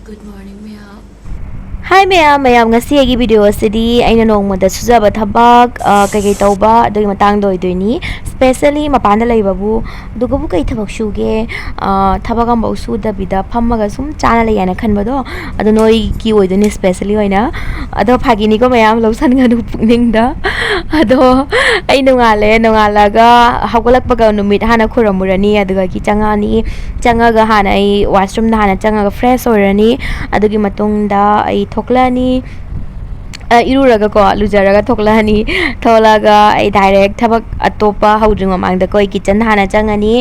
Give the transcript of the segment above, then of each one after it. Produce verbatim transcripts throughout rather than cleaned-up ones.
Good morning, ꯃꯌꯥꯝ꯫ Hi ꯃꯌꯥꯝ, ꯃꯌꯥꯝ, ꯉꯁꯤ ꯑꯩꯒꯤ video ꯑꯁꯤꯗꯤ ꯑꯩꯅ ꯅꯣꯡꯃꯗ ꯁꯨꯖꯕ ꯊꯕꯛ, ꯑ, ꯀꯩꯀꯩ ꯇꯧꯕ ꯑꯗꯨꯒꯤ ꯃꯇꯥꯡꯗ ꯑꯣꯏꯗꯣꯏꯅꯤ꯫ Specially ꯃꯄꯥꯟꯗ ꯂꯩꯕꯕꯨ, ꯑꯗꯨꯒꯕꯨ ꯀꯩ ꯊꯕꯛ ꯁꯨꯒꯦ? ꯑ, ꯊꯕꯛ ꯑꯃꯐꯥꯎ ꯁꯨꯗꯕꯤꯗ ꯐꯝꯃꯒ ꯁꯨꯝ ꯆꯥꯅ ꯂꯩ ꯍꯥꯏꯅ ꯈꯟꯕꯗꯣ, ꯑꯗꯣ ꯅꯣꯏꯒꯤ ꯑꯣꯏꯗꯣꯏꯅꯤ specially ꯑꯣꯏꯅ꯫ ꯑꯗꯣ ꯐꯥꯒꯤꯅꯤꯀꯣ ꯃꯌꯥꯝ, ꯂꯧꯁꯟꯒꯅꯨ ꯄꯨꯛꯅꯤꯡꯗ꯫ ꯑꯗꯣ ꯑꯩ ꯅꯣꯡꯉꯥꯜꯂꯦ, ꯅꯣꯡꯉꯥꯜꯂꯒ ꯍꯧꯒꯠꯂꯛꯄꯒ ꯅꯨꯃꯤꯠ ꯍꯥꯟꯅ ꯈꯨꯔꯝꯃꯨꯔꯅꯤ, ꯑꯗꯨꯗꯒꯤ ꯆꯪꯉꯛꯑꯅꯤ꯫ ꯆꯪꯉꯒ ꯍꯥꯟꯅ ꯑꯩ washroomꯗ ꯍꯥꯟꯅ ꯆꯪꯉꯒ fresh ꯑꯣꯏꯔꯅꯤ꯫ ꯑꯗꯨꯒꯤ ꯃꯇꯨꯡꯗ ꯑꯩ ꯊꯣꯛꯂꯛꯑꯅꯤ꯫ ꯑ, ꯏꯔꯨꯔꯒꯀꯣ, ꯂꯨꯖꯔꯒ ꯊꯣꯛꯂꯛꯑꯅꯤ꯫ ꯊꯣꯛꯂꯛꯑꯒ ꯑꯩ direct ꯊꯕꯛ ꯑꯇꯣꯞꯄ ꯍꯧꯗ꯭ꯔꯤ ꯃꯃꯥꯡꯗꯀꯣ, ꯑꯩ kitchenꯗ ꯍꯥꯟꯅ ꯆꯪꯉꯅꯤ꯫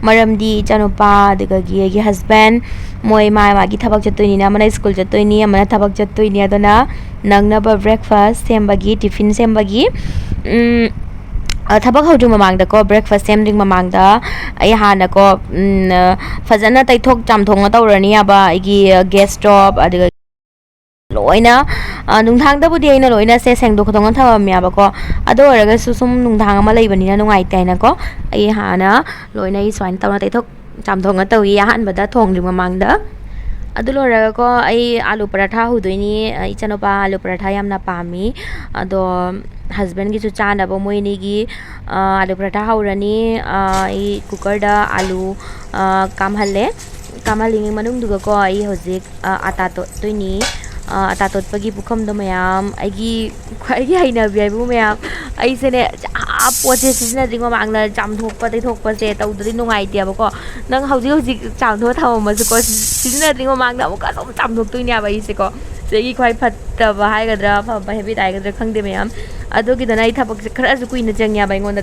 ꯃꯔꯝꯗꯤ ꯏꯆꯥꯅꯨꯄꯥ, ꯑꯗꯨꯗꯒꯤ ꯑꯩꯒꯤ husband, ꯃꯣꯏ ꯃꯥ ꯃꯥꯒꯤ ꯊꯕꯛ ꯆꯠꯇꯣꯏꯅꯤꯅ, ꯑꯃꯅ school ꯆꯠꯇꯣꯏꯅꯤ, ꯑꯃꯅ ꯊꯕꯛ ꯆꯠꯇꯣꯏꯅꯤ꯫ ꯑꯗꯨꯅ ꯅꯪꯅꯕ breakfast ꯁꯦꯝꯕꯒꯤ, tiffin ꯁꯦꯝꯕꯒꯤ, ꯎꯝ, ꯑ, ꯊꯕꯛ ꯍꯧꯗ꯭ꯔꯤ ꯃꯃꯥꯡꯗꯀꯣ, breakfast ꯁꯦꯝꯗ꯭ꯔꯤ ꯃꯃꯥꯡꯗ ꯑꯩ ꯍꯥꯟꯅꯀꯣ, ꯎꯝ, ꯑ, ꯐꯖꯅ ꯇꯩꯊꯣꯛ ꯆꯥꯝꯊꯣꯛꯅ ꯇꯧꯔꯅꯤꯕ ꯑꯩꯒꯤ, ꯑ, gas stove, ꯑꯗꯨꯒ ꯂꯣꯏꯅ, ꯑ, ꯅꯨꯡꯗꯥꯡꯗꯕꯨꯗꯤ ꯑꯩꯅ ꯂꯣꯏꯅ ꯁꯦ ꯁꯦꯡꯗꯣꯛ ꯈꯣꯠꯇꯣꯛꯅ ꯊꯝꯃꯝꯃꯦꯕꯀꯣ꯫ ꯑꯗꯨ ꯑꯣꯏꯔꯒꯁꯨ ꯁꯨꯝ ꯅꯨꯡꯗꯥꯡ ꯑꯃ ꯂꯩꯕꯅꯤꯅ ꯅꯨꯡꯉꯥꯏꯇꯦ ꯍꯥꯏꯅꯀꯣ, ꯑꯩ ꯍꯥꯟꯅ ꯂꯣꯏꯅ ꯑꯩ ꯁꯨꯃꯥꯏꯅ ꯇꯧꯅ ꯇꯩꯊꯣꯛ ꯆꯥꯝꯊꯣꯛꯅ ꯇꯧꯏ ꯑꯍꯥꯟꯕꯗ ꯊꯣꯡꯗ꯭ꯔꯤ ꯃꯃꯥꯡꯗ꯫ ꯑꯗꯨ ꯂꯣꯏꯔꯒꯀꯣ, ꯑꯩ ꯑꯥꯂꯨ ꯄꯔꯥꯊꯥ ꯍꯧꯗꯣꯏꯅꯤ꯫ ꯑ, ꯏꯆꯥꯅꯨꯄꯥ ꯑꯥꯂꯨ ꯄꯔꯥꯊꯥ ꯌꯥꯝꯅ ꯄꯥꯝꯃꯤ꯫ ꯑꯗꯣ husbandꯒꯤꯁꯨ ꯆꯥꯅꯕ ꯃꯣꯏ ꯑꯅꯤꯒꯤ, ꯑ, ꯑꯥꯂꯨ ꯄꯔꯥꯊꯥ ꯍꯧꯔꯅꯤ꯫ ꯑ, ꯑꯩ cookerꯗ ꯑꯥꯂꯨ, ꯑ, ꯀꯥꯝꯍꯜꯂꯦ꯫ ꯀꯥꯝꯍꯜꯂꯤꯉꯩ ꯃꯅꯨꯡꯗꯨꯒꯀꯣ, ꯑꯩ ꯍꯧꯖꯤꯛ, ꯑ, ꯑꯇꯥ ꯇꯣꯠꯇꯣꯏꯅꯤ꯫ ꯑ, ꯑꯇꯥ ꯇꯣꯠꯄꯒꯤ ꯄꯨꯈꯝꯗꯣ ꯃꯌꯥꯝ, ꯑꯩꯒꯤ ꯈ꯭ꯋꯥꯏꯗꯒꯤ ꯍꯩꯅꯕꯤ ꯍꯥꯏꯕꯨ ꯃꯌꯥꯝ, ꯑꯩꯁꯦꯅꯦ, ꯑꯥ, ꯄꯣꯠꯁꯦ ꯁꯤꯖꯤꯟꯅꯗ꯭ꯔꯤ ꯃꯃꯥꯡꯗ ꯆꯥꯝꯊꯣꯛꯄ ꯇꯩꯊꯣꯛꯄꯁꯦ ꯇꯧꯗ꯭ꯔꯗꯤ ꯅꯨꯡꯉꯥꯏꯇꯦꯕꯀꯣ꯫ ꯅꯪ ꯍꯧꯖꯤꯛ ꯍꯧꯖꯤꯛ ꯆꯥꯝꯊꯣꯛꯑ ꯊꯝꯃꯝꯃꯁꯨꯀꯣ, ꯁꯤꯖꯤꯟꯅꯗ꯭ꯔꯤ ꯃꯃꯥꯡꯗ ꯑꯃꯨꯛꯀ ꯑꯗꯨꯝ ꯆꯥꯝꯊꯣꯛꯇꯣꯏꯅꯦꯕ ꯑꯩꯁꯦꯀꯣ꯫ ꯁꯤꯗꯒꯤ ꯈ꯭ꯋꯥꯏ ꯐꯠꯇꯕ ꯍꯥꯏꯒꯗ꯭ꯔꯥ, ꯑꯐꯕ habit ꯍꯥꯏꯒꯗ꯭ꯔꯥ ꯈꯪꯗꯦ ꯃꯌꯥꯝ꯫ ꯑꯗꯨꯒꯤꯗꯅ ꯑꯩ ꯊꯕꯛꯁꯦ ꯈꯔꯁꯨ ꯀꯨꯏꯅ ꯆꯪꯉꯦꯕ ꯑꯩꯉꯣꯟꯗ꯫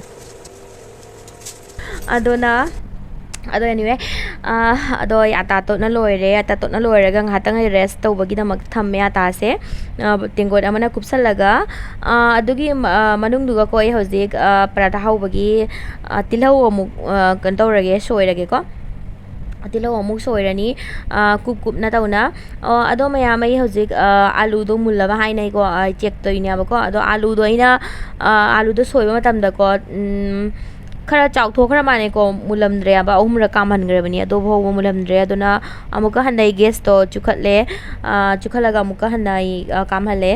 ꯑꯗꯨꯅ, ꯑꯗꯣ anyway, ꯑꯥ, ꯑꯗꯣ ꯑꯩ ꯑꯇꯥ ꯇꯣꯠꯅ ꯂꯣꯏꯔꯦ꯫ ꯑꯇꯥ ꯇꯣꯠꯅ ꯂꯣꯏꯔꯒ ꯉꯥꯏꯍꯥꯛꯇꯪ ꯑꯩ rest ꯇꯧꯕꯒꯤꯗꯃꯛ ꯊꯝꯃꯦ ꯑꯇꯥꯁꯦ꯫ ꯑꯥ, ꯇꯦꯡꯀꯣꯠ ꯑꯃꯅ ꯀꯨꯞꯁꯜꯂꯒ, ꯑꯥ, ꯑꯗꯨꯒꯤ ꯃ-, ꯑꯥ, ꯃꯅꯨꯡꯗꯨꯒꯀꯣ ꯑꯩ ꯍꯧꯖꯤꯛ, ꯑꯥ, ꯄꯔꯥꯊꯥ ꯍꯧꯕꯒꯤ, ꯑꯥ, ꯇꯤꯜꯍꯧ ꯑꯃꯨꯛ, ꯑꯥ, ꯀꯩꯅꯣ ꯇꯧꯔꯒꯦ, ꯁꯣꯏꯔꯒꯦꯀꯣ꯫ ꯇꯤꯜꯍꯧ ꯑꯃꯨꯛ ꯁꯣꯏꯔꯅꯤ, ꯑꯥ, ꯀꯨꯞ ꯀꯨꯞꯅ ꯇꯧꯅ꯫ ꯑꯣ, ꯑꯗꯣ ꯃꯌꯥꯝ, ꯑꯩ ꯍꯧꯖꯤꯛ, ꯑꯥ, ꯑꯥꯂꯨꯗꯣ ꯃꯨꯜꯂꯕ ꯍꯥꯏꯅ ꯑꯩꯀꯣ, ꯑꯥ, check ꯇꯧꯔꯤꯅꯦꯕꯀꯣ꯫ ꯑꯗꯣ ꯑꯥꯂꯨꯗꯣ ꯑꯩꯅ, ꯑꯥ, ꯑꯥꯂꯨꯗꯣ ꯁꯣꯏꯕ ꯃꯇꯝꯗꯀꯣ, ꯎꯝ, ꯈꯔ ꯆꯥꯎꯊꯣꯛꯈ꯭ꯔ ꯃꯥꯜꯂꯦꯀꯣ, ꯃꯨꯜꯂꯝꯗ꯭ꯔꯦꯕ꯫ ꯑꯍꯨꯝꯔꯛ ꯀꯥꯝꯍꯟꯈ꯭ꯔꯕꯅꯤ, ꯑꯗꯨ ꯐꯥꯎꯕ ꯃꯨꯜꯂꯝꯗ꯭ꯔꯦ꯫ ꯑꯗꯨꯅ ꯑꯃꯨꯛꯀ ꯍꯟꯅ ꯑꯩ ꯒꯦꯁꯇꯣ ꯆꯨꯈꯠꯂꯦ꯫ ꯑ, ꯆꯨꯈꯠꯂꯒ ꯑꯃꯨꯛꯀ ꯍꯟꯅ ꯑꯩ, ꯑ, ꯀꯥꯝꯍꯜꯂꯦ꯫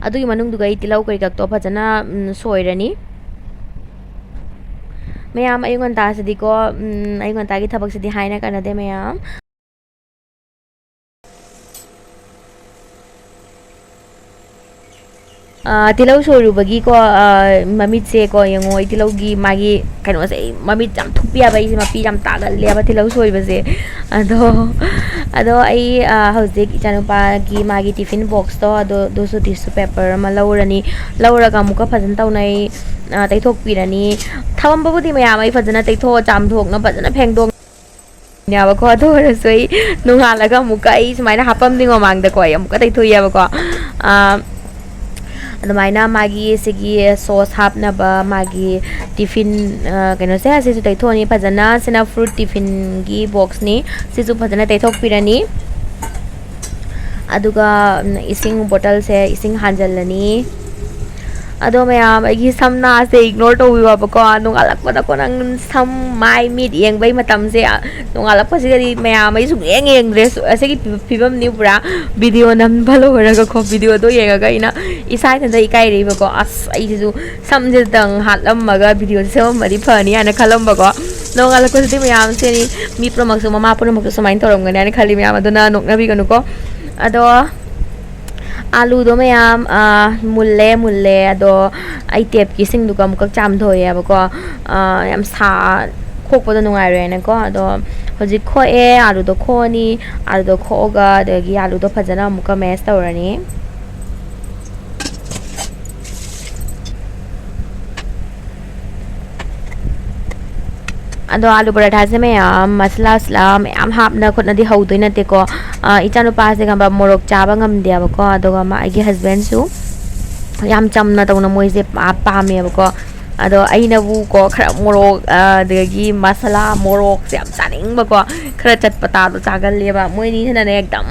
ꯑꯗꯨꯒꯤ ꯃꯅꯨꯡꯗꯨꯒ ꯑꯩ ꯇꯤꯜꯍꯧ ꯀꯩꯀꯛꯇꯣ ꯐꯖꯅ, ꯎꯝ, ꯁꯣꯏꯔꯅꯤ꯫ ꯃꯌꯥꯝ, ꯑꯌꯨꯛ ꯉꯟꯇꯥꯁꯤꯗꯤꯀꯣ, ꯎꯝ, ꯑꯌꯨꯛ ꯉꯟꯇꯥꯒꯤ ꯊꯕꯛꯁꯤꯗꯤ ꯍꯥꯏꯅ ꯀꯥꯟꯅꯗꯦ ꯃꯌꯥꯝ꯫ ꯑ, ꯇꯤꯜꯍꯧ ꯁꯣꯏꯔꯨꯕꯒꯤꯀꯣ, ꯑ, ꯃꯃꯤꯠꯁꯦꯀꯣ, ꯌꯦꯡꯉꯣ, ꯑꯩ ꯇꯤꯜꯍꯧꯒꯤ ꯃꯥꯒꯤ ꯀꯩꯅꯣꯁꯦ, ꯑꯩ ꯃꯃꯤꯠ ꯌꯥꯝ ꯊꯨꯞꯄꯦꯕ, ꯑꯩꯁꯦ ꯃꯄꯤ ꯌꯥꯝ ꯇꯥꯒꯜꯂꯦꯕ ꯇꯤꯜꯍꯧ ꯁꯣꯏꯕꯁꯦ꯫ ꯑꯗꯣ, ꯑꯗꯣ ꯑꯩ, ꯑ, ꯍꯧꯖꯤꯛ ꯏꯆꯥꯅꯨꯄꯥꯒꯤ ꯃꯥꯒꯤ ꯇꯤꯐꯤꯟ ꯕꯣꯛꯁꯇꯣ, ꯑꯗꯣ, ꯑꯗꯨꯁꯨ ꯇꯤꯁꯨ ꯄꯦꯄꯔ ꯑꯃ ꯂꯧꯔꯅꯤ꯫ ꯂꯧꯔꯒ ꯑꯃꯨꯛꯀ ꯐꯖꯅ ꯇꯧꯅꯩ, ꯑ, ꯇꯩꯊꯣꯛꯄꯤꯔꯅꯤ꯫ ꯊꯝꯃꯝꯕꯕꯨꯗꯤ ꯃꯌꯥꯝ ꯑꯩ ꯐꯖꯅ ꯇꯩꯊꯣꯛꯑ ꯆꯥꯝꯊꯣꯛꯅ ꯐꯖꯅ ꯐꯦꯡꯗꯣꯛ ꯅꯦꯕꯀꯣ꯫ ꯑꯗꯨ ꯑꯣꯏꯔꯁꯨ ꯑꯩ ꯅꯣꯡꯉꯥꯜꯂꯒ ꯑꯃꯨꯛꯀ ꯑꯩ ꯁꯨꯃꯥꯏꯅ ꯍꯥꯞꯄꯝꯗ꯭ꯔꯤ ꯃꯃꯥꯡꯗꯀꯣ ꯑꯩ ꯑꯃꯨꯛꯀ ꯇꯩꯊꯣꯛꯑꯦꯕꯀꯣ꯫ ꯑꯥ, ꯑꯗꯨꯃꯥꯏꯅ ꯃꯥꯒꯤ ꯁꯤꯒꯤ ꯁꯣꯁ ꯍꯥꯞꯅꯕ ꯃꯥꯒꯤ ꯇꯤꯐꯤꯟ, ꯑꯥ, ꯀꯩꯅꯣꯁꯦ, ꯑꯁꯤꯁꯨ ꯇꯩꯊꯣꯛꯑꯅꯤ ꯐꯖꯅ꯫ ꯁꯤꯅ ꯐ꯭ꯔꯨꯠ ꯇꯤꯐꯤꯟꯒꯤ ꯕꯣꯛꯁꯅꯤ꯫ ꯁꯤꯁꯨ ꯐꯖꯅ ꯇꯩꯊꯣꯛꯄꯤꯔꯅꯤ꯫ ꯑꯗꯨꯒ, ꯎꯝ, ꯏꯁꯤꯡ ꯕꯣꯇꯜꯁꯦ ꯏꯁꯤꯡ ꯍꯥꯟꯖꯜꯂꯅꯤ꯫ ꯑꯗꯣ ꯃꯌꯥꯝ, ꯑꯩꯒꯤ ꯁꯝ ꯅꯥꯁꯦ ꯏꯒꯅꯣꯔ ꯇꯧꯕꯤꯌꯣꯕꯀꯣ꯫ ꯅꯣꯡꯉꯥꯜꯂꯛꯄꯗꯀꯣ, ꯅꯪ ꯁꯝ, ꯃꯥꯏ, ꯃꯤꯠ ꯌꯦꯡꯕꯩ ꯃꯇꯝꯁꯦ, ꯅꯣꯡꯉꯥꯜꯂꯛꯄꯁꯤꯗꯗꯤ ꯃꯌꯥꯝ ꯑꯩ ꯁꯨꯛꯌꯦꯡ ꯌꯦꯡꯗ꯭ꯔꯦ꯫ ꯁꯨ-, ꯑꯁꯤꯒꯤ ꯐꯤ-, ꯐꯤꯕꯝꯅꯤ ꯄꯨꯔꯥ꯫ ꯚꯤꯗꯤꯑꯣ ꯅꯝꯕ ꯂꯣꯏꯔꯒꯀꯣ, ꯚꯤꯗꯤꯑꯣꯗꯣ ꯌꯦꯡꯉꯒ ꯑꯩꯅ ꯏꯁꯥ ꯏꯊꯟꯇ ꯏꯀꯥꯏꯔꯛꯏꯕꯀꯣ꯫ ꯑꯁ, ꯑꯩꯁꯤꯁꯨ ꯁꯝꯁꯤꯗꯪ ꯍꯥꯠꯂꯝꯃꯒ ꯚꯤꯗꯤꯑꯣꯁꯦ ꯁꯦꯝꯃꯝꯃꯗꯤ ꯐꯅꯤ ꯍꯥꯏꯅ ꯈꯜꯂꯝꯕꯀꯣ꯫ ꯅꯣꯡꯉꯥꯜꯂꯛꯄꯁꯤꯗꯤ ꯃꯌꯥꯝꯁꯦ, ꯃꯤ ꯄꯨꯝꯅꯃꯛꯁꯨ, ꯃꯃꯥ ꯄꯨꯝꯅꯃꯛꯁꯨ ꯁꯨꯃꯥꯏꯅ ꯇꯧꯔꯝꯒꯅꯤ ꯍꯥꯏꯅ ꯈꯜꯂꯤ ꯃꯌꯥꯝ꯫ ꯑꯗꯨꯅ ꯅꯣꯛꯅꯕꯤꯒꯅꯨꯀꯣ꯫ ꯑꯗꯣ ꯑꯥꯂꯨꯗꯣ ꯃꯌꯥꯝ, ꯑ, ꯃꯨꯜꯂꯦ, ꯃꯨꯜꯂꯦ꯫ ꯑꯗꯣ ꯑꯩ ꯇꯦꯞꯀꯤ ꯏꯁꯤꯡꯗꯨꯒ ꯑꯃꯨꯛꯀ ꯆꯥꯝꯊꯣꯛꯑꯦꯕꯀꯣ꯫ ꯑ, ꯌꯥꯝ ꯁꯥ-, ꯈꯣꯛꯄꯗꯣ ꯅꯨꯡꯉꯥꯏꯔꯣꯏꯅꯀꯣ꯫ ꯑꯗꯣ ꯍꯧꯖꯤꯛ ꯈꯣꯛꯑꯦ, ꯑꯥꯂꯨꯗꯣ ꯈꯣꯛꯑꯅꯤ꯫ ꯑꯥꯂꯨꯗꯣ ꯈꯣꯛꯑꯒ ꯑꯗꯒꯤ ꯑꯥꯂꯨꯗꯣ ꯐꯖꯅ ꯑꯃꯨꯛꯀ ꯃꯦꯁ ꯇꯧꯔꯅꯤ꯫ ꯑꯗꯣ ꯑꯥꯂꯨ ꯄꯔꯥꯊꯥꯁꯦ ꯃꯌꯥꯝ ꯃꯁꯥꯂꯥ ꯁꯂꯥ ꯃꯌꯥꯝ ꯍꯥꯞꯅ ꯈꯣꯠꯅꯗꯤ ꯍꯧꯗꯣꯏ ꯅꯠꯇꯦꯀꯣ꯫ ꯑ, ꯏꯆꯥꯅꯨꯄꯥꯁꯦ ꯈꯪꯕ꯭ꯔꯥ, ꯃꯣꯔꯣꯛ ꯆꯥꯕ ꯉꯝꯗꯦꯕꯀꯣ꯫ ꯑꯗꯨꯒ ꯃꯥ, ꯑꯩꯒꯤ ꯍꯁꯕꯦꯟꯁꯨ ꯌꯥꯝ ꯆꯝꯅ ꯇꯧꯅ ꯃꯣꯏꯁꯦ ꯄꯥ-, ꯄꯥꯝꯃꯦꯕꯀꯣ꯫ ꯑꯗꯣ ꯑꯩꯅꯕꯨ ꯀꯣ ꯈꯔ ꯃꯣꯔꯣꯛ, ꯑ, ꯑꯗꯒꯤ ꯃꯁꯥꯂꯥ, ꯃꯣꯔꯣꯛꯁꯦ ꯌꯥꯝ ꯆꯥꯅꯤꯡꯕꯀꯣ, ꯈꯔ ꯆꯠꯄ ꯇꯥꯗꯣ ꯆꯥꯒꯜꯂꯦꯕ꯫ ꯃꯣꯏꯅꯤꯁꯤꯅꯅꯦ ꯑꯦꯛꯗꯝ,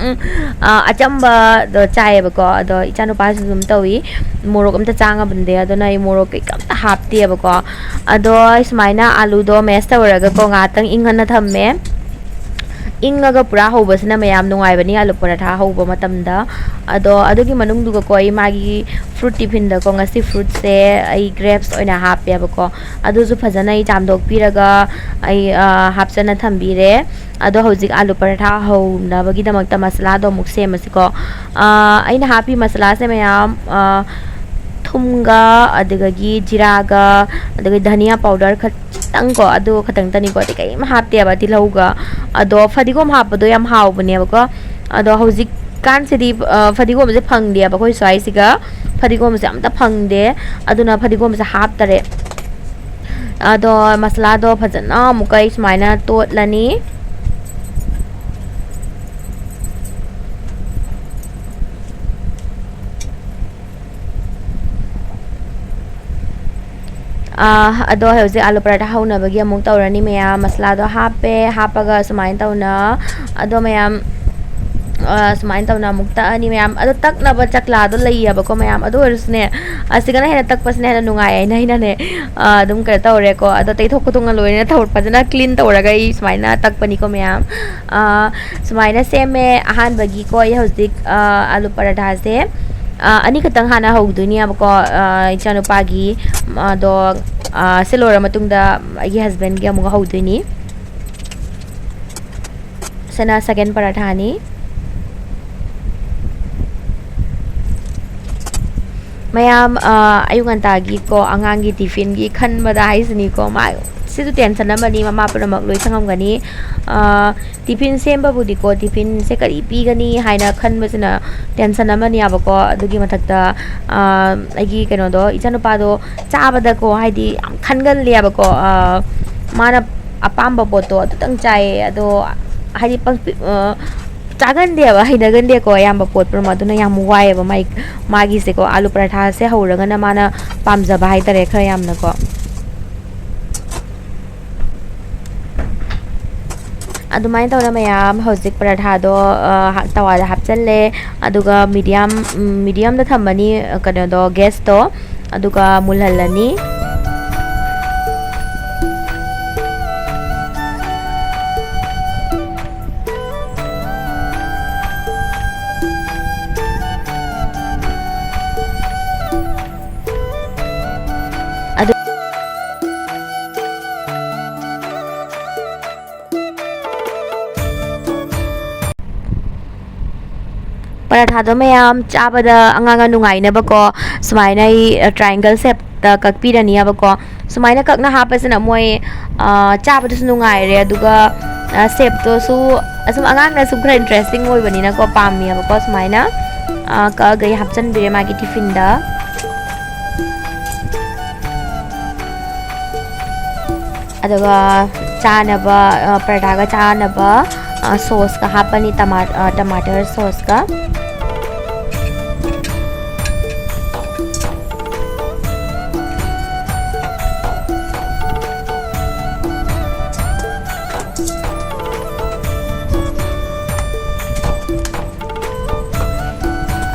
ꯑ, ꯑꯆꯝꯕꯗꯣ ꯆꯥꯏꯌꯦꯕꯀꯣ꯫ ꯑꯗꯣ ꯏꯆꯥꯅꯨꯄꯥꯁꯨ ꯑꯗꯨꯝ ꯇꯧꯏ, ꯃꯣꯔꯣꯛ ꯑꯝꯇ ꯆꯥ ꯉꯝꯗꯦ꯫ ꯑꯗꯨꯅ ꯑꯩ ꯃꯣꯔꯣꯛ ꯀꯩꯀꯥ ꯑꯝꯇ ꯍꯥꯞꯇꯦꯕꯀꯣ꯫ ꯑꯗꯣ ꯑꯩ ꯁꯨꯃꯥꯏꯅ ꯑꯥꯂꯨꯗꯣ ꯃꯦꯁ ꯇꯧꯔꯒꯀꯣ ꯉꯥꯏꯍꯥꯛꯇꯪ ꯏꯪꯍꯟꯅ ꯊꯝꯃꯦ꯫ ꯏꯪꯉꯒ ꯄꯨꯔꯥ ꯍꯧꯕꯁꯤꯅ ꯃꯌꯥꯝ ꯅꯨꯡꯉꯥꯏꯕꯅꯤ ꯑꯥꯂꯨ ꯄꯔꯥꯊꯥ ꯍꯧꯕ ꯃꯇꯝꯗ꯫ ꯑꯗꯣ ꯑꯗꯨꯒꯤ ꯃꯅꯨꯡꯗꯨꯒꯀꯣ ꯑꯩ ꯃꯥꯒꯤ ꯐ꯭ꯔꯨꯠ ꯇꯤꯐꯤꯟꯗꯀꯣ ꯉꯁꯤ ꯐ꯭ꯔꯨꯠꯁꯦ ꯑꯩ ꯒ꯭ꯔꯦꯞꯁ ꯑꯣꯏꯅ ꯍꯥꯞꯄꯦꯕꯀꯣ꯫ ꯑꯗꯨꯁꯨ ꯐꯖꯅ ꯑꯩ ꯆꯥꯝꯊꯣꯛꯄꯤꯔꯒ ꯑꯩ, ꯑ, ꯍꯥꯞꯆꯟꯅ ꯊꯝꯕꯤꯔꯦ꯫ ꯑꯗꯣ ꯍꯧꯖꯤꯛ ꯑꯥꯂꯨ ꯄꯔꯥꯊꯥ ꯍꯧꯅꯕꯒꯤꯗꯃꯛꯇ ꯃꯁꯥꯂꯥꯗꯣ ꯑꯃꯨꯛ ꯁꯦꯝꯃꯁꯤꯀꯣ꯫ ꯑ, ꯑꯩꯅ ꯍꯥꯞꯄꯤ ꯃꯁꯥꯂꯥꯁꯦ ꯃꯌꯥꯝ, ꯑ, ꯊꯨꯝꯒ, ꯑꯗꯨꯗꯒꯤ ꯖꯤꯔꯥꯒ, ꯑꯗꯨꯒ ꯙꯅꯤꯌꯥ ꯄꯥꯎꯗꯔ ꯈꯤꯇꯪꯀꯣ, ꯑꯗꯨ ꯈꯛꯇꯪꯇꯅꯤꯀꯣ, ꯑꯇꯩ ꯀꯔꯤꯝ ꯍꯥꯞꯇꯦꯕ, ꯇꯤꯜꯍꯧꯒ꯫ ꯑꯗꯣ ꯐꯗꯤꯒꯣꯝ ꯍꯥꯞꯄꯗꯣ ꯌꯥꯝ ꯍꯥꯎꯕꯅꯦꯕꯀꯣ꯫ ꯑꯗꯣ ꯍꯧꯖꯤꯛꯀꯥꯟꯁꯤꯗꯤ, ꯑ, ꯐꯗꯤꯒꯣꯝꯁꯦ ꯐꯪꯗꯦꯕ ꯑꯩꯈꯣꯏ ꯁ꯭ꯋꯥꯏꯁꯤꯒ, ꯐꯗꯤꯒꯣꯝꯁꯦ ꯑꯝꯇ ꯐꯪꯗꯦ꯫ ꯑꯗꯨꯅ ꯐꯗꯤꯒꯣꯝꯁꯦ ꯍꯥꯞꯇꯔꯦ꯫ ꯑꯗꯣ ꯃꯁꯥꯂꯥꯗꯣ ꯐꯖꯅ ꯑꯃꯨꯛꯀ ꯑꯩ ꯁꯨꯃꯥꯏꯅ ꯇꯣꯠꯂꯅꯤ꯫ ꯑꯥ, ꯑꯗꯣ ꯍꯧꯖꯤꯛ ꯑꯥꯂꯨ ꯄꯔꯥꯊꯥ ꯍꯧꯅꯕꯒꯤ ꯑꯃꯨꯛ ꯇꯧꯔꯅꯤ ꯃꯌꯥꯝ꯫ ꯃꯁꯥꯂꯥꯗꯣ ꯍꯥꯞꯄꯦ, ꯍꯥꯞꯄꯒ ꯁꯨꯃꯥꯏꯅ ꯇꯧꯅ, ꯑꯗꯣ ꯃꯌꯥꯝ, ꯑꯥ, ꯁꯨꯃꯥꯏꯅ ꯇꯧꯅ ꯑꯃꯨꯛ ꯇꯛꯑꯅꯤ ꯃꯌꯥꯝ꯫ ꯑꯗꯣ ꯇꯛꯅꯕ ꯆꯛꯂꯥꯗꯣ ꯂꯩꯌꯦꯕꯀꯣ ꯃꯌꯥꯝ, ꯑꯗꯨ ꯑꯣꯏꯔꯁꯨꯅꯦ, ꯑꯁꯤꯒꯅ ꯍꯦꯟꯅ ꯇꯛꯄꯁꯤꯅ ꯍꯦꯟꯅ ꯅꯨꯡꯉꯥꯏ ꯍꯥꯏꯅ ꯑꯩꯅꯅꯦ, ꯑꯥ, ꯑꯗꯨꯝ ꯀꯩꯅꯣ ꯇꯧꯔꯦꯀꯣ꯫ ꯑꯗꯣ ꯇꯩꯊꯣꯛ ꯈꯣꯠꯇꯣꯛꯅ ꯂꯣꯏꯅ ꯇꯧ-, ꯐꯖꯅ ꯀ꯭ꯂꯤꯟ ꯇꯧꯔꯒ ꯑꯩ ꯁꯨꯃꯥꯏꯅ ꯇꯛꯄꯅꯤꯀꯣ ꯃꯌꯥꯝ꯫ ꯑꯥ, ꯁꯨꯃꯥꯏꯅ ꯁꯦꯝꯃꯦ ꯑꯍꯥꯟꯕꯒꯤꯀꯣ ꯑꯩ ꯍꯧꯖꯤꯛ, ꯑꯥ, ꯑꯥꯂꯨ ꯄꯔꯥꯊꯥꯁꯦ, ꯑꯥ, ꯑꯅꯤꯈꯛꯇꯪ ꯍꯥꯟꯅ ꯍꯧꯗꯣꯏꯅꯦꯕꯀꯣ, ꯑꯥ, ꯏꯆꯥꯅꯨꯄꯥꯒꯤ, ꯑꯗꯣ, ꯑꯥ, ꯁꯤ ꯂꯣꯏꯔ ꯃꯇꯨꯡꯗ ꯑꯩꯒꯤ ꯍꯁꯕꯦꯟꯒꯤ ꯑꯃꯨꯛ ꯍꯧꯗꯣꯏꯅꯤ꯫ ꯁꯤꯅ ꯁꯦꯀꯦꯟ ꯄꯔꯥꯊꯥꯅꯤ꯫ ꯃꯌꯥꯝ, ꯑꯥ, ꯑꯌꯨꯛ ꯉꯟꯇꯥꯒꯤꯀꯣ ꯑꯉꯥꯡꯒꯤ ꯇꯤꯐꯤꯟꯒꯤ ꯈꯟꯕꯗ ꯍꯥꯏꯁꯤꯅꯤꯀꯣ, ꯃꯥ ꯁꯤꯁꯨ ꯇꯦꯟꯁꯟ ꯑꯃꯅꯤ, ꯃꯃꯥ ꯄꯨꯝꯅꯃꯛ ꯂꯣꯏ ꯈꯪꯉꯝꯒꯅꯤ꯫ ꯑꯥ, ꯇꯤꯐꯤꯟ ꯁꯦꯝꯕꯕꯨꯗꯤꯀꯣ, ꯇꯤꯐꯤꯟꯁꯦ ꯀꯔꯤ ꯄꯤꯒꯅꯤ ꯍꯥꯏꯅ ꯈꯟꯕꯁꯤꯅ ꯇꯦꯟꯁꯟ ꯑꯃꯅꯦꯕꯀꯣ꯫ ꯑꯗꯨꯒꯤ ꯃꯊꯛꯇ, ꯑꯥ, ꯑꯩꯒꯤ ꯀꯩꯅꯣꯗꯣ, ꯏꯆꯥꯅꯨꯄꯥꯗꯣ ꯆꯥꯕꯗꯀꯣ, ꯍꯥꯏꯗꯤ ꯌꯥꯝ ꯈꯟꯒꯜꯂꯦꯕꯀꯣ꯫ ꯑꯥ, ꯃꯥꯅ ꯑꯄꯥꯝꯕ ꯄꯣꯠꯇꯣ ꯑꯗꯨꯇꯪ ꯆꯥꯏꯌꯦ꯫ ꯑꯗꯣ ꯍꯥꯏꯗꯤ ꯄꯪꯄꯤ-, ꯑꯥ, ꯆꯥꯒꯟꯗꯦꯕ, ꯍꯩꯅꯒꯟꯗꯦꯀꯣ ꯑꯌꯥꯝꯕ ꯄꯣꯠ ꯄꯨꯝꯅꯃꯛ꯫ ꯑꯗꯨꯅ ꯌꯥꯝ ꯋꯥꯏꯑꯦꯕ ꯃꯥꯏ, ꯃꯥꯒꯤꯁꯦꯀꯣ, ꯑꯥꯂꯨ ꯄꯔꯥꯊꯥꯁꯦ ꯍꯧꯔꯒꯅ ꯃꯥꯅ ꯄꯥꯝꯖꯕ ꯍꯥꯏꯇꯥꯔꯦ, ꯈꯔ ꯌꯥꯝꯅꯀꯣ꯫ ꯑꯗꯨꯃꯥꯏꯅ ꯇꯧꯗꯅ ꯃꯌꯥꯝ ꯍꯧꯖꯤꯛ ꯄꯔꯥꯊꯥꯗꯣ, ꯑ, ꯍꯥ-, ꯇꯋꯥꯗ ꯍꯥꯞꯆꯜꯂꯦ꯫ ꯑꯗꯨꯒ ꯃꯤꯗꯤꯌꯝ, ꯎꯝ, ꯃꯤꯗꯤꯌꯝꯗ ꯊꯝꯃꯅꯤ, ꯑ, ꯀꯩꯅꯣꯗꯣ, ꯒ꯭ꯌꯥꯁꯇꯣ꯫ ꯑꯗꯨꯒ ꯃꯨꯜꯍꯜꯂꯅꯤ꯫ ꯑꯗꯨ ꯄꯔꯥꯊꯥꯗꯣ ꯃꯌꯥꯝ ꯆꯥꯕꯗ ꯑꯉꯥꯡꯅ ꯅꯨꯡꯉꯥꯏꯅꯕꯀꯣ, ꯁꯨꯃꯥꯏꯅ ꯑꯩ triangle shapeꯇ ꯀꯛꯄꯤꯔꯅꯤꯕꯀꯣ꯫ ꯁꯨꯃꯥꯏꯅ ꯀꯛꯅ ꯍꯥꯞꯄꯁꯤꯅ ꯃꯣꯏ, ꯑ, ꯆꯥꯕꯗꯁꯨ ꯅꯨꯡꯉꯥꯏꯔꯦ, ꯑꯗꯨꯒ, ꯑ, shapeꯇꯣꯁꯨ ꯑꯁꯨꯝ ꯑꯉꯥꯡꯅ ꯁꯨꯝ ꯈꯔ interesting ꯑꯣꯏꯕꯅꯤꯅꯀꯣ, ꯄꯥꯝꯃꯤꯕꯀꯣ꯫ ꯁꯨꯃꯥꯏꯅ, ꯑ, ꯀꯛꯑꯒ ꯑꯩ ꯍꯥꯞꯆꯤꯟꯕꯤꯔꯦ ꯃꯥꯒꯤ tiffinꯗ꯫ ꯑꯗꯨꯒ ꯆꯥꯅꯕ, ꯑ, ꯄꯔꯥꯊꯥꯒ ꯆꯥꯅꯕ, ꯑ, sauceꯀ ꯍꯥꯞꯄꯅꯤ, ꯇꯃꯥ-, ꯑ, tomato sauceꯀ꯫